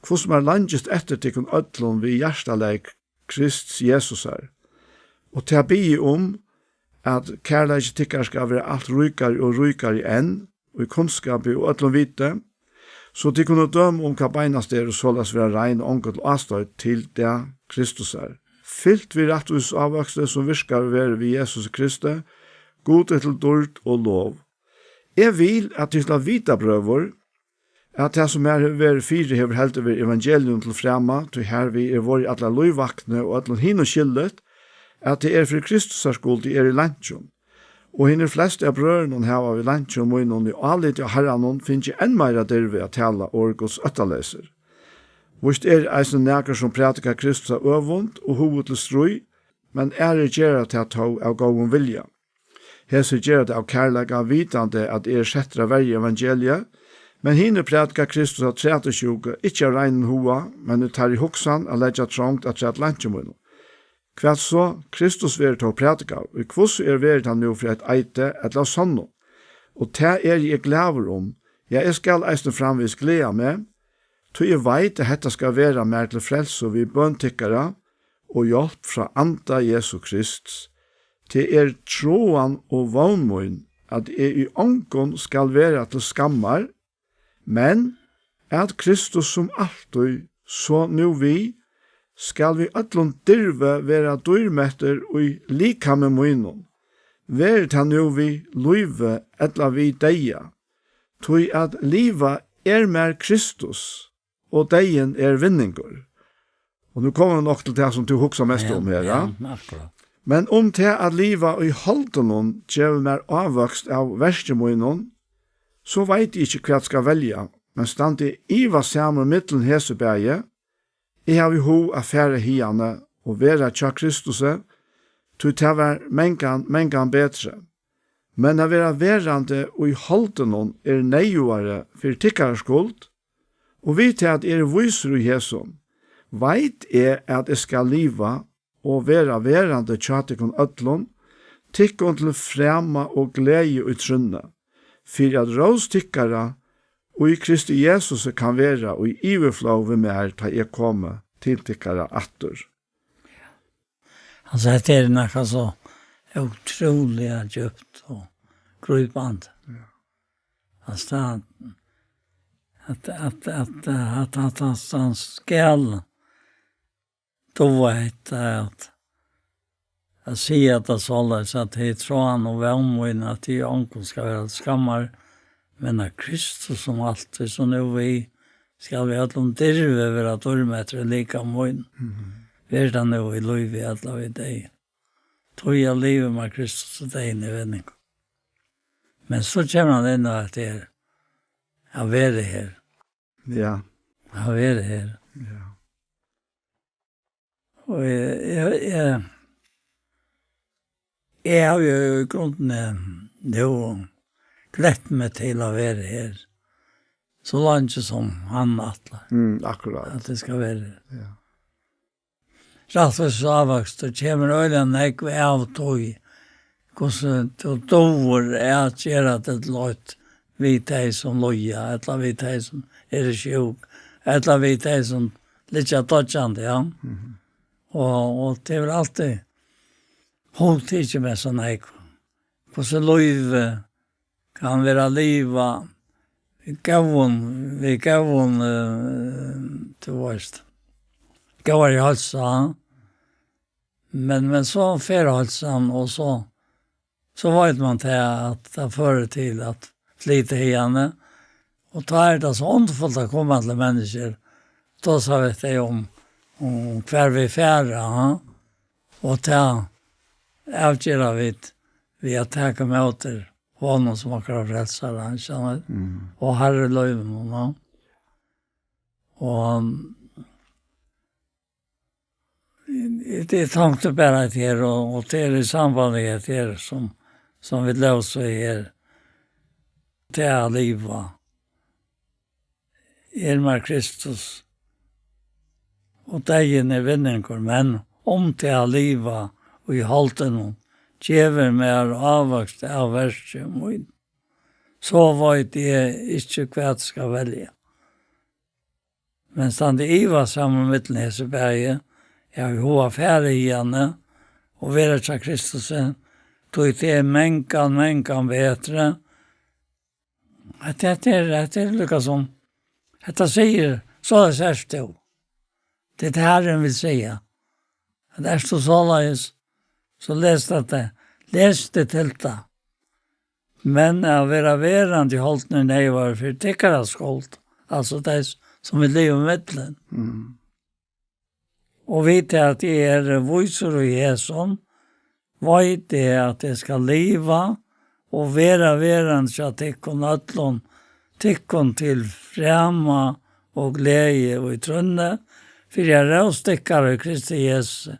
hvussu mær leingist eftir tykkum øllum við hjartalagi Krists Jesusar. Og tað biði eg um, at kærleiki tykkara skal vera alt ríkari og ríkari enn, í kunnskapi og øllum viti, so tit kunnu døma um, hvat beinast er, og soleiðis vera rein og onga til ástoyt til dag Kristusar, fylt við rættvísisávøksti, sum virkaður verður við Jesusi Kristi, Gudi til dýrd og lov. Eg vil, at tit skulu vita, brøður, at tað, sum mær hevur verið fyri, hevur heldur verið evangelium til frama, tí hervið er vorðið allar lívvakni og øllum hinum skilligt, at tað er fyri Kristusar skuld, eg eri í leinkjum. Og hinir flestu av brøðrunum hava við leinkjum mínum í áliti á Harranum fingið enn meira dirvi at tala orð Guds óttaleysir. Víst er eisini nakrir, sum prædika Kristus av øvund og huga til stríð, men aðrir gera tað tó av góðum vilja. Hesir gera tað av kærleika, vitandi at eg eri settur at verja evangeliið, men hinir prædika Kristus av trætusjúku, ikki av reinum huga, men í teirri hugsan at leggja trongd afturat leinkjum mínum. Hvat so? Kristus verður tó prædikaður, í hvussu er, verður tað nú fyri eitt eiti ella av sonnum? Og tað eri eg glaður um, ja, eg skal eisini framvegis gleða meg, tí eg veit, at hetta skal vera mær til frelsu við bøn tykkara og hjálp frá Anda Jesu Krists. Tað er trúan og vón mín, at eg í ongum skal vera til skammar, men at Kristus sum altíð, so nú við, skal við øllum dirvi vera dýrmettur í likami mínum, verður tað nú við lívi ella við deyða. Tí at liva er mær Kristus, og deyðin er vinningur. Og nú koma vit nokk til tað, sum tú hugsar mest Ja, um her, ja, ja. Akkurát. Men um tað at liva í holdinum gevur mær ávøkst av verki mínum, so veit eg ikki, hvat skal velja, men standi eg ivasamur millum hesi bæði, eg havi hug at fara hiðani og vera hjá Kristusi, tí tað var mangan, mangan betri. Men at vera verandi í holdinum er neyðugari fyri tykkara skuld, og við tað at eg eri vísur í hesum, veit eg, at eg skal liva og vera verandi hjá tykkum øllum, tykkum til frama og gleði í trúnni, fyri at rós tykkara í Kristi Jesusi kann vera í yvirflóð við mær, tá eg komi til tykkara aftur. Altso, hetta er nakað so ótrúliga djúpt og grípandi. Ja. Altso, at, at, at, at, at, at hann skal duga hetta, at, at siga tað soleiðis, at tað er trúan og vón mín, at eg ongum skal vera til skammar, men at Kristus sum altíð, sum nú við, skal við øllum dirvi vera dýrmettur í likami mínum. Mhm. Verður tað nú við lívi ella við deyða. Tí at liva er mær Kristus og deyðin er vinningur. Men so kemur hann inn á, at tað er at vera her. Ja. At vera her. Ja. Og eg, eg, eg, eg havi jú í grundini nú glett meg til at vera her, so leingi sum hann ætlar, Mm, akkurát. at eg skal vera her. Ja. Rættvísisávøkstur kemur øgiliga nógv av tí, hvussu tú dugir at gera teg til eitt við tey, sum líða, ella við tey, sum eru sjúk, ella við tey, sum liggja doyggjandi, ja. Mhm. Og, og tað hevur altíð hugtikið meg so nógv, hvussu lívið kann vera livað við góðum, við góðum, eh, tú veist, góðari heilsu, ja. Men, men so fer heilsan, og so, so veit man tað, at tað førir til at flyta hiðani. Og tá er tað so undurfult at koma til menniskju, tosa við tey um, um hvar vit fara, ha? Og tað avgera vit við at taka ímóti honum sum okkara frelsara, skilur. Mm. Og Harra í lívinum, ha? Og Eg, eg tonkti bara hetta her, og, og tað er í samband við hetta her, sum, sum vit lósu her, tað at liva er mær Kristus, og deyðin er vinningur, men um tað at liva í holdinum gevur mær ávøkst av verki mín, so veit eg ikki, hvat skal velja. Men standi ivasamur millum hesi bæði, eg havi hug at fara hiðani og vera hjá Kristusi, tí tað er mangan, mangan betri. Hetta, hetta er, hetta er líka sum, hetta sigur, soleiðis ert tú. Tað er tað Harrin vil siga. At ert tú soleiðis, so les tað, les tað til tað. Men at vera verandi í holdinum er neyvari fyri tykkara skuld, altso tey, sum vit liva millum. Mm. Og vit at eg eri vísur í hesum, veit eg, at eg skal liva og vera verandi hjá tykkum øllum, tykkum til frama og gleði í trúnni, fyri at rós tykkara í Kristi Jesusi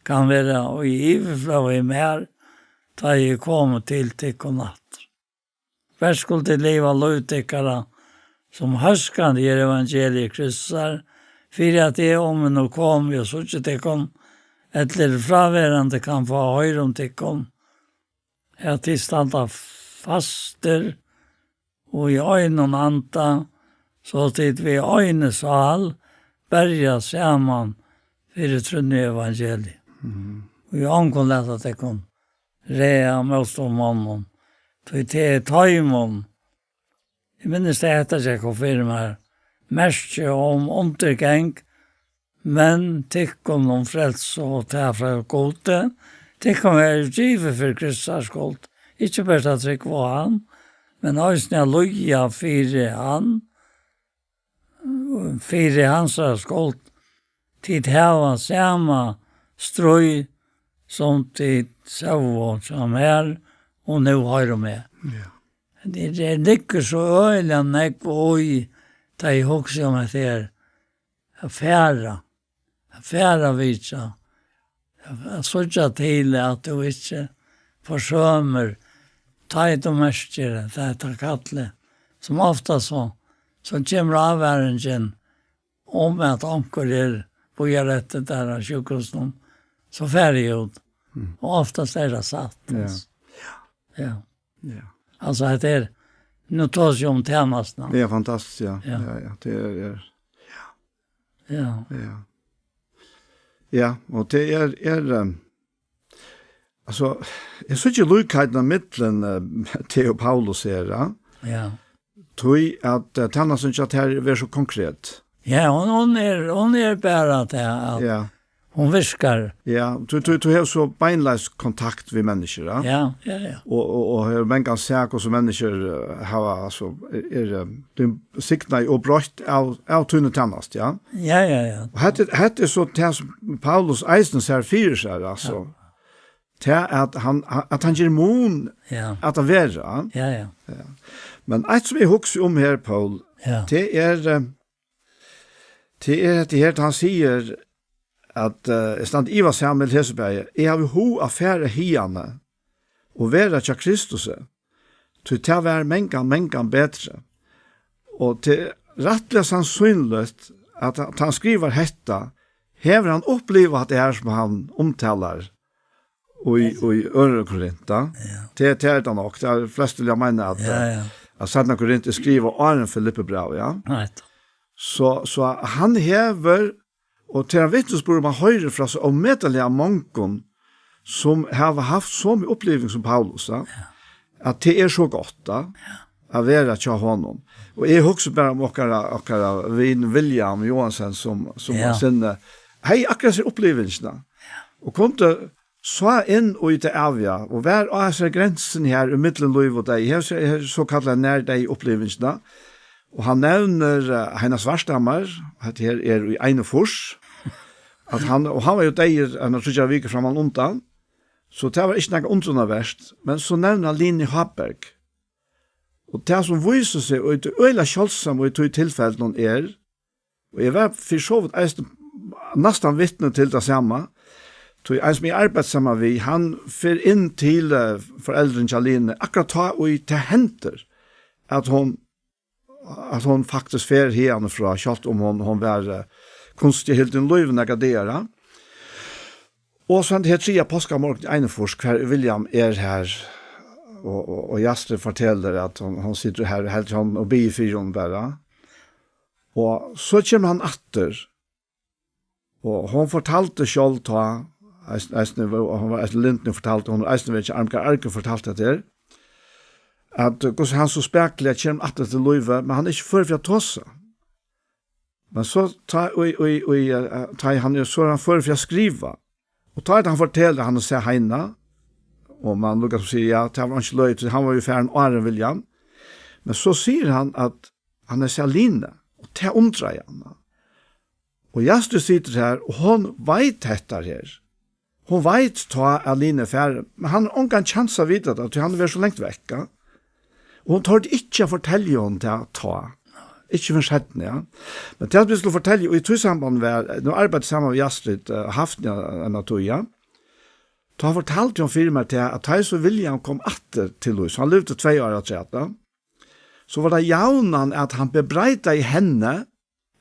kann vera í yvirflóð í mær, tá eg komi til tykkum aftur. Vert skulu tit liva lív tykkara, sum hóskandi er evangelii Kristusar, fyri at eg, um eg nú komi og síggi tykkum, ella eri fráverandi, kann fáa at hoyra um tykkum, at tit standa fastir og í einum anda, so tit við eini sál berja saman fyri trúnni evangelium. Mm. Og í ongum lata tykkum ræða mótstøðumonnum, tí tað er teimum, eg minnist, at hetta gekk upp fyri mær, merki um undirgang, men tykkum um frelsu, og tað frá Gudi. Tykkum er givið fyri Kristi skuld, ikki bara at trúgva á hann, men eisini at líða fyri hann, fyri hansara skuld. Tit hava sama stríð, sum tit sóu hjá mær, og nú hoyra meg. Ja. Tað, tað liggur so øgiliga nógv í, tá eg hugsi um hetta her, at fara, at fara vitja, at, at síggja til, at tú ikki forsømir, tá ið tú merkir, at hetta kallið, sum ofta so, so kemur ávaringin um, at onkur er, bíðar eftir tær á sjúkrahúsinum, so fari eg út. Mm. Og oftast er tað satt, ja, altso. Ja. Ja. Altso, hetta er, nú tosi eg um tænastuna. Tað er fantastiskt, ja. Ja. Ja, ja, tað er, er. Ja. Ja. Ja, og tað er, er, ehm, altso, eg síggi líkheitina millum, eh, teg og Paulus her, ja. Ja. Tí at, eh, tænastan hjá tær verður so konkret. Ja, hon, hon er, hon er bara tað, at, ja, hon virkar. Ja, tú, tú, tú hevur so beinleiðis kontakt við menniskju, ja? Ja, ja, ja. Og, og, og hevur mangan sæð hvussu menniskju, eh, hava, altso, er, er, eh, blivið signað og broytt av, av tíni tænastu, ja? Ja, ja, ja. Og hetta, hetta er so tað sum Paulus eisini sær fyri sær, altso. Ja. Tað at hann, at hann ger mun, ja, at tað vera. Ja, ja. Ja. Men eitt sum eg hugsi um her, Poul, ja, tað er, eh, tað er hetta her, hann sigur at, eh, eg standi ivasamur millum hesi bæði. Eg havi hug at fara hiðani og vera hjá Kristusi, tí tað var mangan, mangan betri. Og tað er rættiliga sannsynligt, at, at hann skrivar hetta, hevur hann upplivað tað her, sum hann umtalar í, í Øðru Korint, ja. Ja. Tað, tað er tað nokk. Tað er flest vilja meina at, ja, ja, at Seinna Korint er skrivað áðrenn Filippibrævið, ja. Right. So, so hann hevur, og tað er ein vitnisburður, man hoyrir frá so ómetaliga mongum, sum hava havt somu uppliving sum Paulus, ja, ja, at tað er so gott, ja, ja, at vera hjá honum. Og eg hugsi bara um okkara, okkara vin William Johansen, sum, sum, ja, eisini hevði akkurát hesa upplivingina. Og kundi sá inn í tað æviga, og var á hesari grensini her, ímillum lív og deyð, hesa, hesa sokallaðu nærdeyðaupplivingina. Og hann nevnir, eh, Heina Svarthamar, hetta her er í einogfýrs, at hann, og hann var jú deyður eina tríggjar vikur framman undan, so tað var ikki nakað undranarvert, men so nevnir hann Lini Háberg. Og tað sum vísir seg, og er øgiliga sjáldsamt í tí tilfellinum er, og eg var fyri so vítt eisini næstan vitni til tað sama, tí ein sum eg arbeiddi saman við, hann fer inn til, eh, foreldrini hjá Lini, akkurát tá ið tað hendir, at hon, at hon faktiskt fer hiðani frá, sjálvt um hon, hon var, eh, kunstigt hildin í lívi nakrar dagar, ja. Og so henda her triðja páskamorgun í einogfýrs, hvar William er her, og, og, og Jastrid fortelur, at hon, hon situr her, helt hon, og biður fyri honum bara. Og so kemur hann aftur, og hon fortaldi sjálv tá, eisini, eisini, og hon var eisini lyndin fortaldi, hon eisini var ikki armgar argur fortaldi hetta her, at, eh, hvussu hann so spakuliga kemur aftur til lívið, men hann er ikki førur fyri at tosa. Men so tá, í, í, í, eh, tá hann er, so er hann førur fyri at skriva. Og tá er tað hann fortelur, hann hevur sæð Heina, og man lukkar sum sigur, ja, tað var ikki løgið, hann var jo farin áðrenn William. Men so sigur hann at hann hevur sæð Line, og tað undrar hann. Og Jastrid situr her, og hon veit hetta her. Hon veit tá at Line er farin, men hann hevur ongan kjans at vita tað, tí hann er so langt vekk, ja. Og hon tordi ikki at fortelja honum tað tá. Ikki fyrr enn seinni, ja. Men tað, sum eg skuldi fortelja, og í tí sambandi var, nú arbeiddi eg saman við Jastrid, eh, Hafni, eina tíð, ja. Tá fortaldi hon fyri mær tað, at tá so William kom aftur til Lýs, hann livdi tvey ár afturat, ja. So var tað javnan, at hann bebreidaði henni,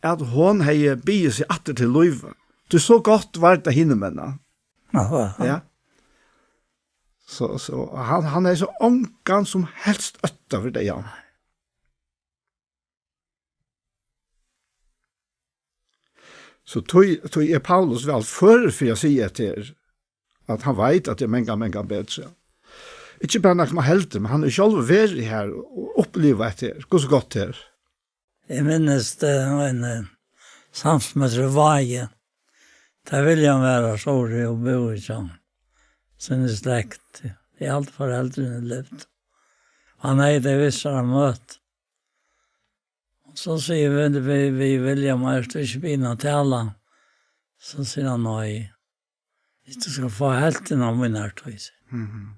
at hon hevði biðið seg aftur til Lýs. Tí so gott var tað hinumegin. Aha. Ja. So, so hann, hann hevði so ongan sum helst ótta fyri tað, ja. So tí, tí er Paulus væl førur fyri at siga hetta her, at hann veit, at tað er mangan, mangan betri. Ikki bara nakað, man heldur, men hann er sjálvur verið her og upplivað hetta her. Hvussu gott tað er. Eg minnist, eh, ein, eh, samstundis í Vági. Tá William var har, so var eg og búði hjá sinni slekt. Eg haldi, foreldrini livdu. Hann hevði tey við sær á møti. Og so sigur við, við, við William, "Ert tú ikki biðin at tala?" So sigur hann, "Nei. Tú skal fáa helvtina av míni tíð." Mhm.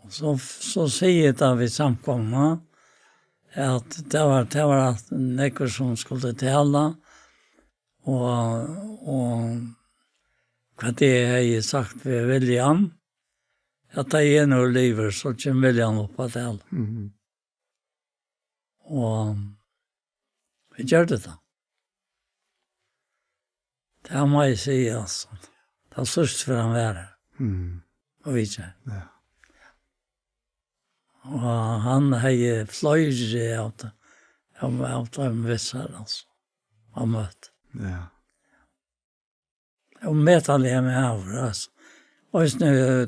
Og so, so sigur tað við samkomuna, at tað var, tað var at nakar sum skuldi tala, og, og hvat eg hevði sagt við William, at tá eg nú er liðugur, so kemur William upp at tala. Mhm. Og vit gjørdu tað. Tað má eg siga, altso. Tað síðsta, fyrr hann var her. Mm. Og vit gjørdu. Ja. Og hann hevði fleiri av te-, av, av teimum við sær, altso. Hann møtti. Ja. Ómetaliga maður, altso. Og eisini, eh,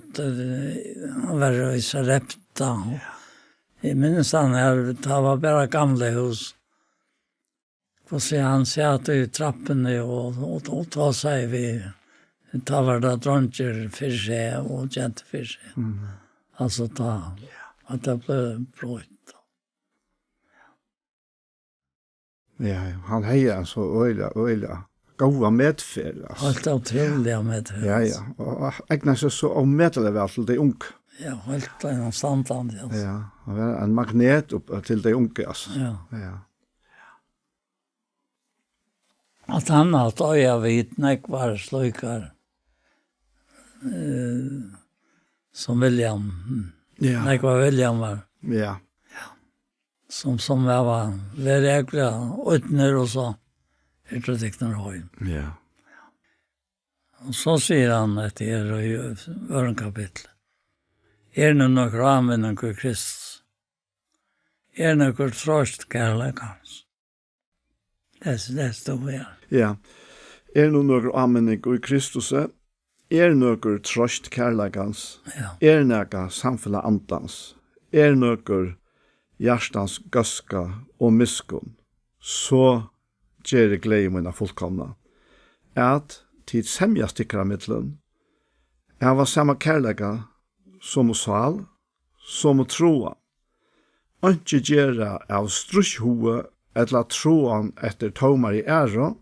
hann var í Sarepta. Ja. Eg minnist hann her, tað var bara gamla hús. Hvussu hann sat í trappuni og, og, og tosaði við, tá var tað dreingir fyri seg og gentur fyri seg. Mhm. Altso, tá, ja, at tað bleiv broytt. Ja, ja, hann hevði altso øgiliga, øgiliga góða medferð, altso. Heilt ótrúliga medferð. Ja, ja, og, og egnaði seg so ómetaliga væl til tey ungu. Ja, heilt einastandandi, altso. Ja, hann var ein magnet upp til tey ungu, altso. Ja. Ja. At hann hevði átt at eiga við nógvar slíkar, eh, sum William. Ja. Nógvar Williamar. Ja. Sum, sum hava verið ekta ódnir og so eru tey tiknir heim. Ja. Og so sigur hann, hetta er í øðrum kapitli. Er nú nøkur áminning í Kristus? Er nøkur troyst kærleikans? Tess, tess, tú, ja. Ja. Er nú nøkur áminning í Kristusi? Er nøkur troyst kærleikans? Ja. Er nakað samfelag andans? Er nøkur hjartans góðska og miskunn? So gerið gleði mína fullkomna, at tit semjast tykkara millum, hava sama kærleika, somu sál, somu tráan. Einki gera av stríðshuga ella tráan eftir tómari æru,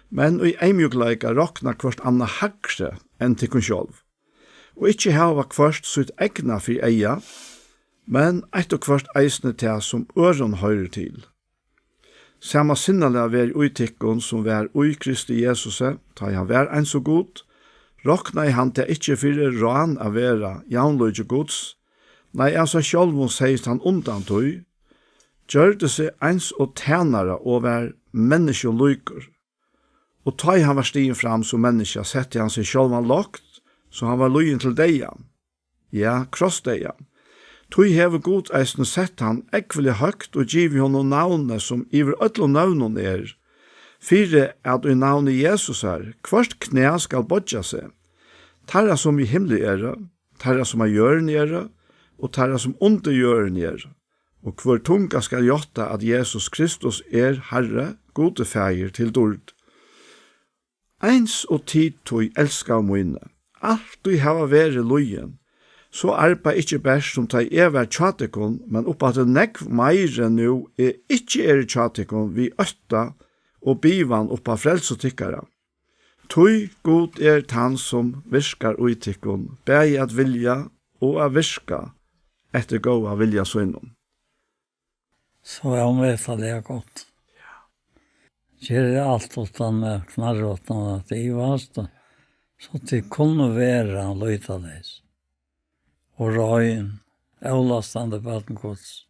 men í eyðmjúkleika rokna hvørt annað hægri enn tykkum sjálv, og ikki hava hvørt sítt egna fyri eyga, men eitt og hvørt eisini tað, sum øðrum hoyrir til. Sama sinnaliga verið í tykkum, sum var í Kristi Jesusi, tá ið hann var eins og Gud, roknaði hann tað ikki fyri rán at vera javnlíki Guds, nei, av sær sjálvum segðist hann undan tí, gjørdi seg eins og tænara og var menniskjum líkur, Og tá ið hann var stigin fram sum menniskja, setti hann seg sjálvan lágt, so hann var lýðin til deyðan. Ja, krossdeyðan. Tí hevur Gud eisini sett hann ógvuliga høgt og givið honum navnið, sum yvir øllum nøvnum er, fyri at í navni Jesusar hvørt knæ skal boyggja seg, teirra, sum í himli eru, teirra, sum á jørðini eru, og teirra, sum undir jørðini eru, og hvør tunga skal játta, at Jesus Kristus er Harri, Gudi Faðir til dýrd. Eins og tit, tí elskaðu míni, altíð hava verið lýðin, so arbeiðið ikki bert, sum tá eg var hjá tykkum, men uppaftur nógv meiri, nú eg ikki eri hjá tykkum, við ótta og bivan upp á frelsu tykkara. Tí Gud er tann, sum virkar í tykkum, bæði at vilja og at virka eftir góða vilja sínum. So er hon veruliga gott. Ger alt uttan at knarra, uttan at ivast, so tit kunnu vera lýtaleys og rein, avlastandi børn Guds,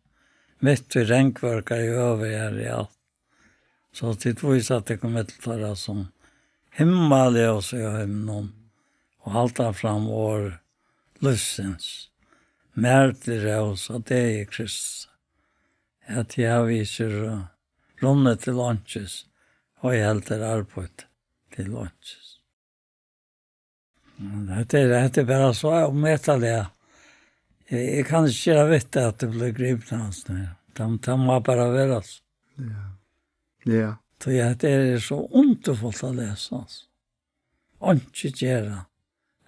mitt í regnvøkari øvigari alt, so tit vísa tykkum millum teirra, sum himmaljós í heiminum, og halda fram orð lívsins, mær til rós á degi Krists, at eg havi ikki ru-, runnið til einkis, og eg heldur arbeitt til einkis. Hetta er, hetta er bara so ómetaliga. Eg, eg kann ikki gera við tað, at tað blívur gripið av hans nú. Tað, tað má bara vera so. Ja. Ja. Tí at tað er so undurfult at lesa, altso. Einki gera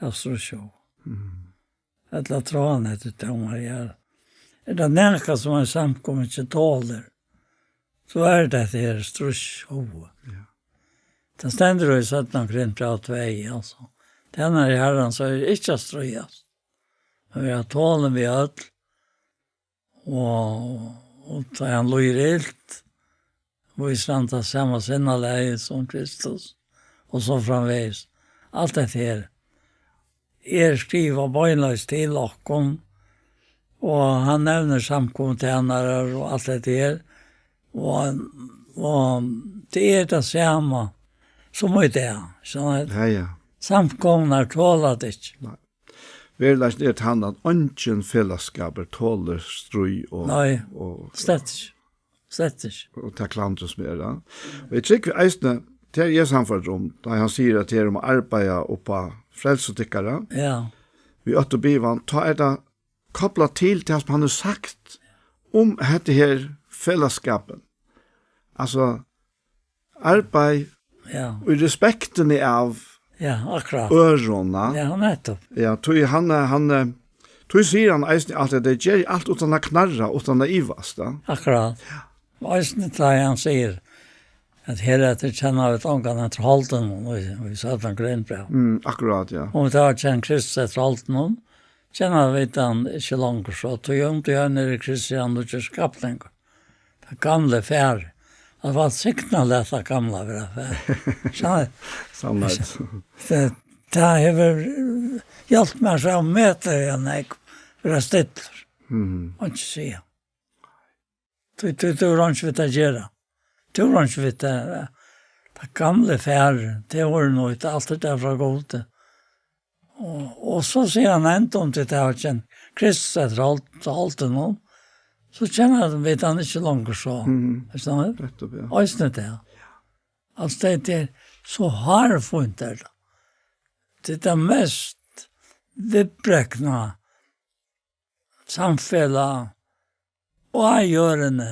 av so sjó. Mm. Ella tráan eftir tómari jørð. Er tað nakað, sum ein samkoma ikki tolir, so er tað hetta her stríðshúgvu. Ja. Tað stendur í seinna Korintbræv tvey, altso. Tænari Harrans eigur ikki at stríðast, men vera tolin við øll, og, og tá hann líður ilt, vísir hann tað sama sinnalagið sum Kristus, og so framvegis. Alt hetta her er skrivað beinleiðis til okkum, og hann nevnir samkomutænarar og alt hetta her, og, og tað er tað sama sum í dag, so at Ja, ja. samkomurnar tola tað ikki. Nei. Veruleikin er tann, at eingin felagsskapur tolir stríð og Nei, og slett ikki. Slett ikki. Og tað klandrið sum er, ja. Og eg trúgvi eisini, tað er eg sannførdur um, tá hann sigur, at tað er um at arbeiða upp á frelsu tykkara, Ja, við ótta og bivan, tá er tað koplað til tað, sum hann hevur sagt um hetta her felagsskapin. Altso, arbeiði ja, í respektini av ja, akkurát. Øðrum, ja. Ja, nettupp. Ja, tí hann, eh, hann, eh, tí sigur hann eisini alt, at tey gera alt uttan at knarra, uttan at ivast, ja. Akkurát. Ja. Og eisini tá hann sigur, at her eftir kenna vit ongan eftir holdinum, og vit, vit sat hann greinbræv. Mm, akkurát, ja. Og vit hava kent Kristus eftir holdinum, kenna vit hann ikki longur, so tí um tí hann er í Kristi, hann er ikki skapningur. Tað gamla er farið. Tað var signa at lata tað gamla vera farið. Sannheit. Sannheit. Tað, tað hevur hjálpt mær so ómetaliga nógv, vera stillur. Mhm. Og ikki siga. Tú, tú, tú hevur einki við tað at gera. Tú hevur einki við tað. Tað gamla er farið. Tað var nú eitt, alt er tað frá Gudi. Og, og so sigur hann enn um til tað, at kjenn Kristus eftir holdinum, so kenna vit hann ikki longur so. Mhm. Veitst tú? Nettupp, ja. Eisini tað. Altso, tað, tað er so hárfínt, er tað. Tað er tað mest viðbrekna samfelag á jørðini,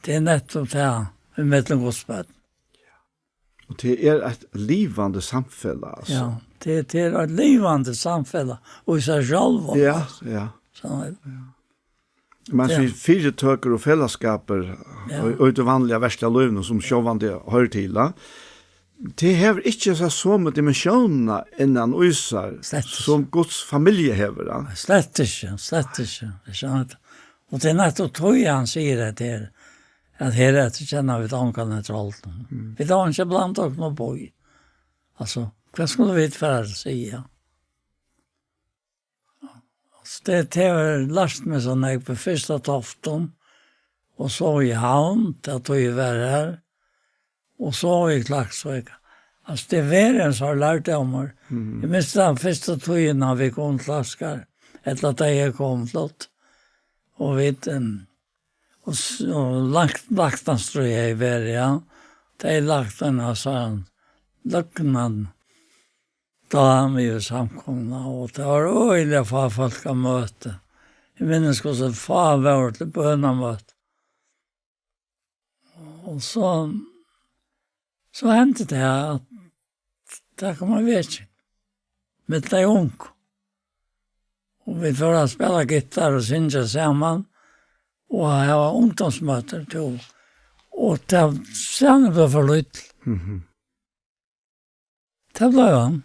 tað er nettupp tað, ímillum Guds børn. Og tað er eitt livandi samfelag, altso. Ja, tað, tað er eitt livandi samfelag, og í sær sjálvum, ja, altso. Ja. So er tað. Ja. Men ja, so fyritøkur og felagsskapur, ja, og, og í tí vanliga verðsliga lívinum, sum sjálvandi hoyrir til, ja. Tað hevur ikki hesa somu dimensiónina innan í sær, slett ikki, sum Guds familja hevur, ja. Slett ikki, slett ikki. Ikki sant? Og tað er nettupp tí hann sigur at her, at her eftir kenna vit ongan eftir holdinum. Mm. Vit hava ikki blandað okkum upp í. Altso, hvat skulu vit fara at siga? Altso, tað, tað hevur lært meg so nógv, fyrst á Toftum, og so í Havn, tá ið eg var har, og so í Klaksvík. Altso, tað er ein sånn lærdómur. Mhm. Eg minnist tann fyrstu tíðina, vit komu til Askar, ella tá eg kom flott. Og vit, em, og s-, og lagt, lagt hann strø her, ja. Tað er lagt ein, altso, ein løgnan dám yvir samkomuna, og tað var øgiliga fá fólk at møta. Eg minnist, hvussu fá vóru til bønamøti. Og so, so hendi tað, at tað kom ein vekjing millum tey ungu. Og vit fóru at spæla gittar og syngja saman, og hava ungdómsmøtir, tú. Og tað, scenen bleiv for lítil. Mhm. Tað bleiv hann.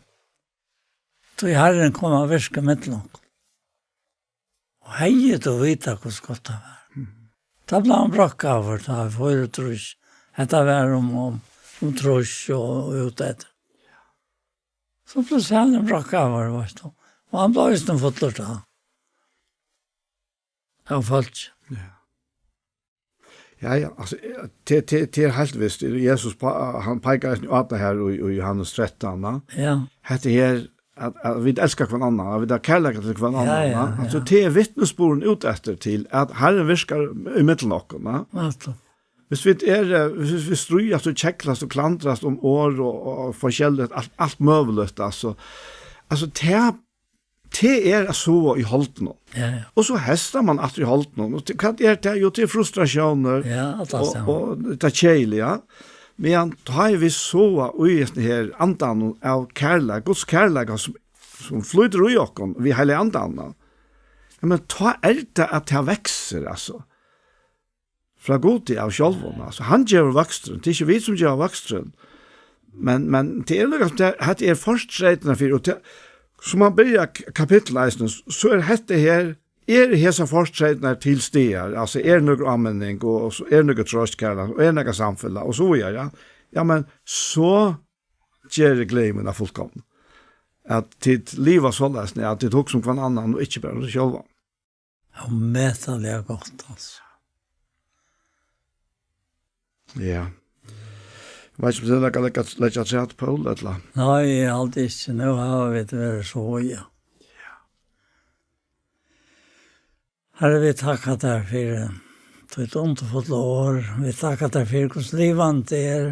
Tí Harrin kom at virka millum okkum. Og hevði tú vitað, hvussu gott tað var. Mhm. Tá bleiv hann brokkaður, tá hann fór í trýss. Hetta var um, um, um trýss og, og út eftir. So bleiv hann brokkaður, veitst tú. Og hann bleiv eisini fullur tá. Av fólki. Ja. Ja, ja, altso, eh, te, te, te er heilt vist. Jesus, pa-, hann peikar eisini á tað her í, í Jóhannes trettan, va? Ja. Hetta her, at, at vit elska hvønn annan, at vit hava kærleika til hvønn Ja, annan, ja, va? Altso, ja. Te er vitnisburðurin út eftir til, at Harrin virkar í millum okkum, va? Altso. Hvis vit er, eh, hvis vit stríðast og keglast og klandrast um orð og, og, og forskelligt, alt, alt møguligt, altso. Altso, te, te er at sova í holdinum. Ja, ja. Og so hestar man aftur í holdinum. Og te, hvat er tað? Jo, tað er frustrasjónir Ja, alt og, saman. og tað keðiliga. Men tá er vit sova í hesum her andanum av kærleika, Guds kærleika, sum, sum flýtur í okkum, við Heilaga Andanum. Ja, men tá er tað, at tað veksur, altso. Frá Gudi av sjálvum, altso. Hann gevur vøksturin, tað er ikki vit, sum geva vøksturin. Men, men tað er líka, tað, hetta er fortreytirnar fyri, og tað, sum hann byrjar k-, kapittul eisini, so er hetta her, er hesar fortreytirnar til staðar, altso, er nøkur áminning, og, og so er nøkur trøst, kærleika, og er nøkur samfelag, og so víðari, ja. Ja, men so ger gleði mína fullkomna. At tit liva soleiðis, at tit hugsa um hvønn annan og ikki bara um seg sjálvan. Ómetaliga gott, altso. Ja. Veit ikki, um tit hava nakað at leggja, leggja afturat, Poul, ella? Nei, eg haldi ikki. Nú hava vit verið so, ja. Ja. Harri, vit takka tær fyri títt undurfulla orð. Vit takka tær fyri, hvussu livandi tað er.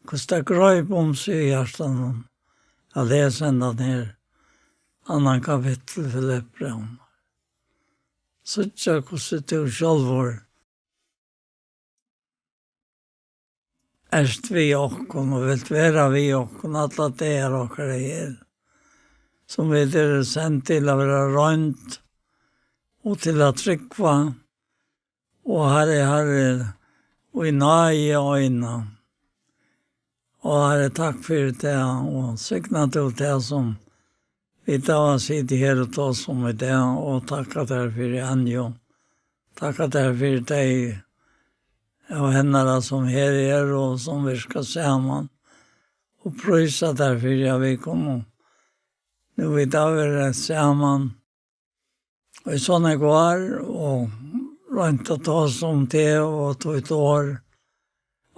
Hvussu tað greip um seg í hjartanum at lesa hendan her annan kapittul í Filippibrævinum. Síggja, hvussu tú sjálvur ert við okkum og vilt vera við okkum allar dagar okkara her, sum vit eru send til at vera roynd og til at trúgva, og Harri, Harri, í náði eina. Og Harri, takk fyri tað, og signa tú tað, sum vit hava sitið her og tosað um í dag, og takka tær fyri Anju. Takka tær fyri tey av hennara, sum her eru og sum virka saman, og prísa tær fyri, at vit kunnu nú vit hava verið saman í so nógv ár og roynt at tosa um teg og títt orð.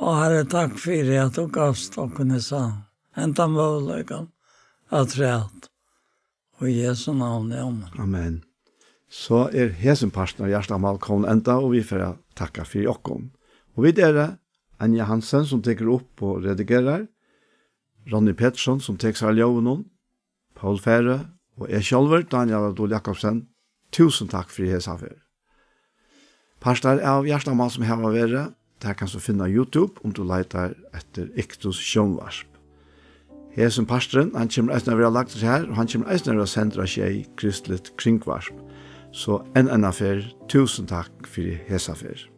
Og Harri, takk fyri, at tú gavst okkum hesa, henda møguleikan afturat. Og í Jesu navni, amen. Amen. So er hesin parturin av Hjartamál komin enda, og vit fara at takka fyri okkum. Og vit eru Anja Hansen, sum tekur upp og redigerar, Ronny Petersson, sum tekur sær av ljóðinum, Poul Færø og eg sjálvur, Dánjal á Dul Jakobsen. Túsund takk fyri hesa ferð. Partar av Hjartamál, sum hava verið, tær kanst tú finna á YouTube, um tú leitar eftir Iktus Sjónvarp. Hesin parturin, hann kemur eisini at vera lagdur her, og hann kemur eisini at vera sendur á Sjey, Kristligt Kringvarp. So enn eina ferð, túsund takk fyri hesa ferð.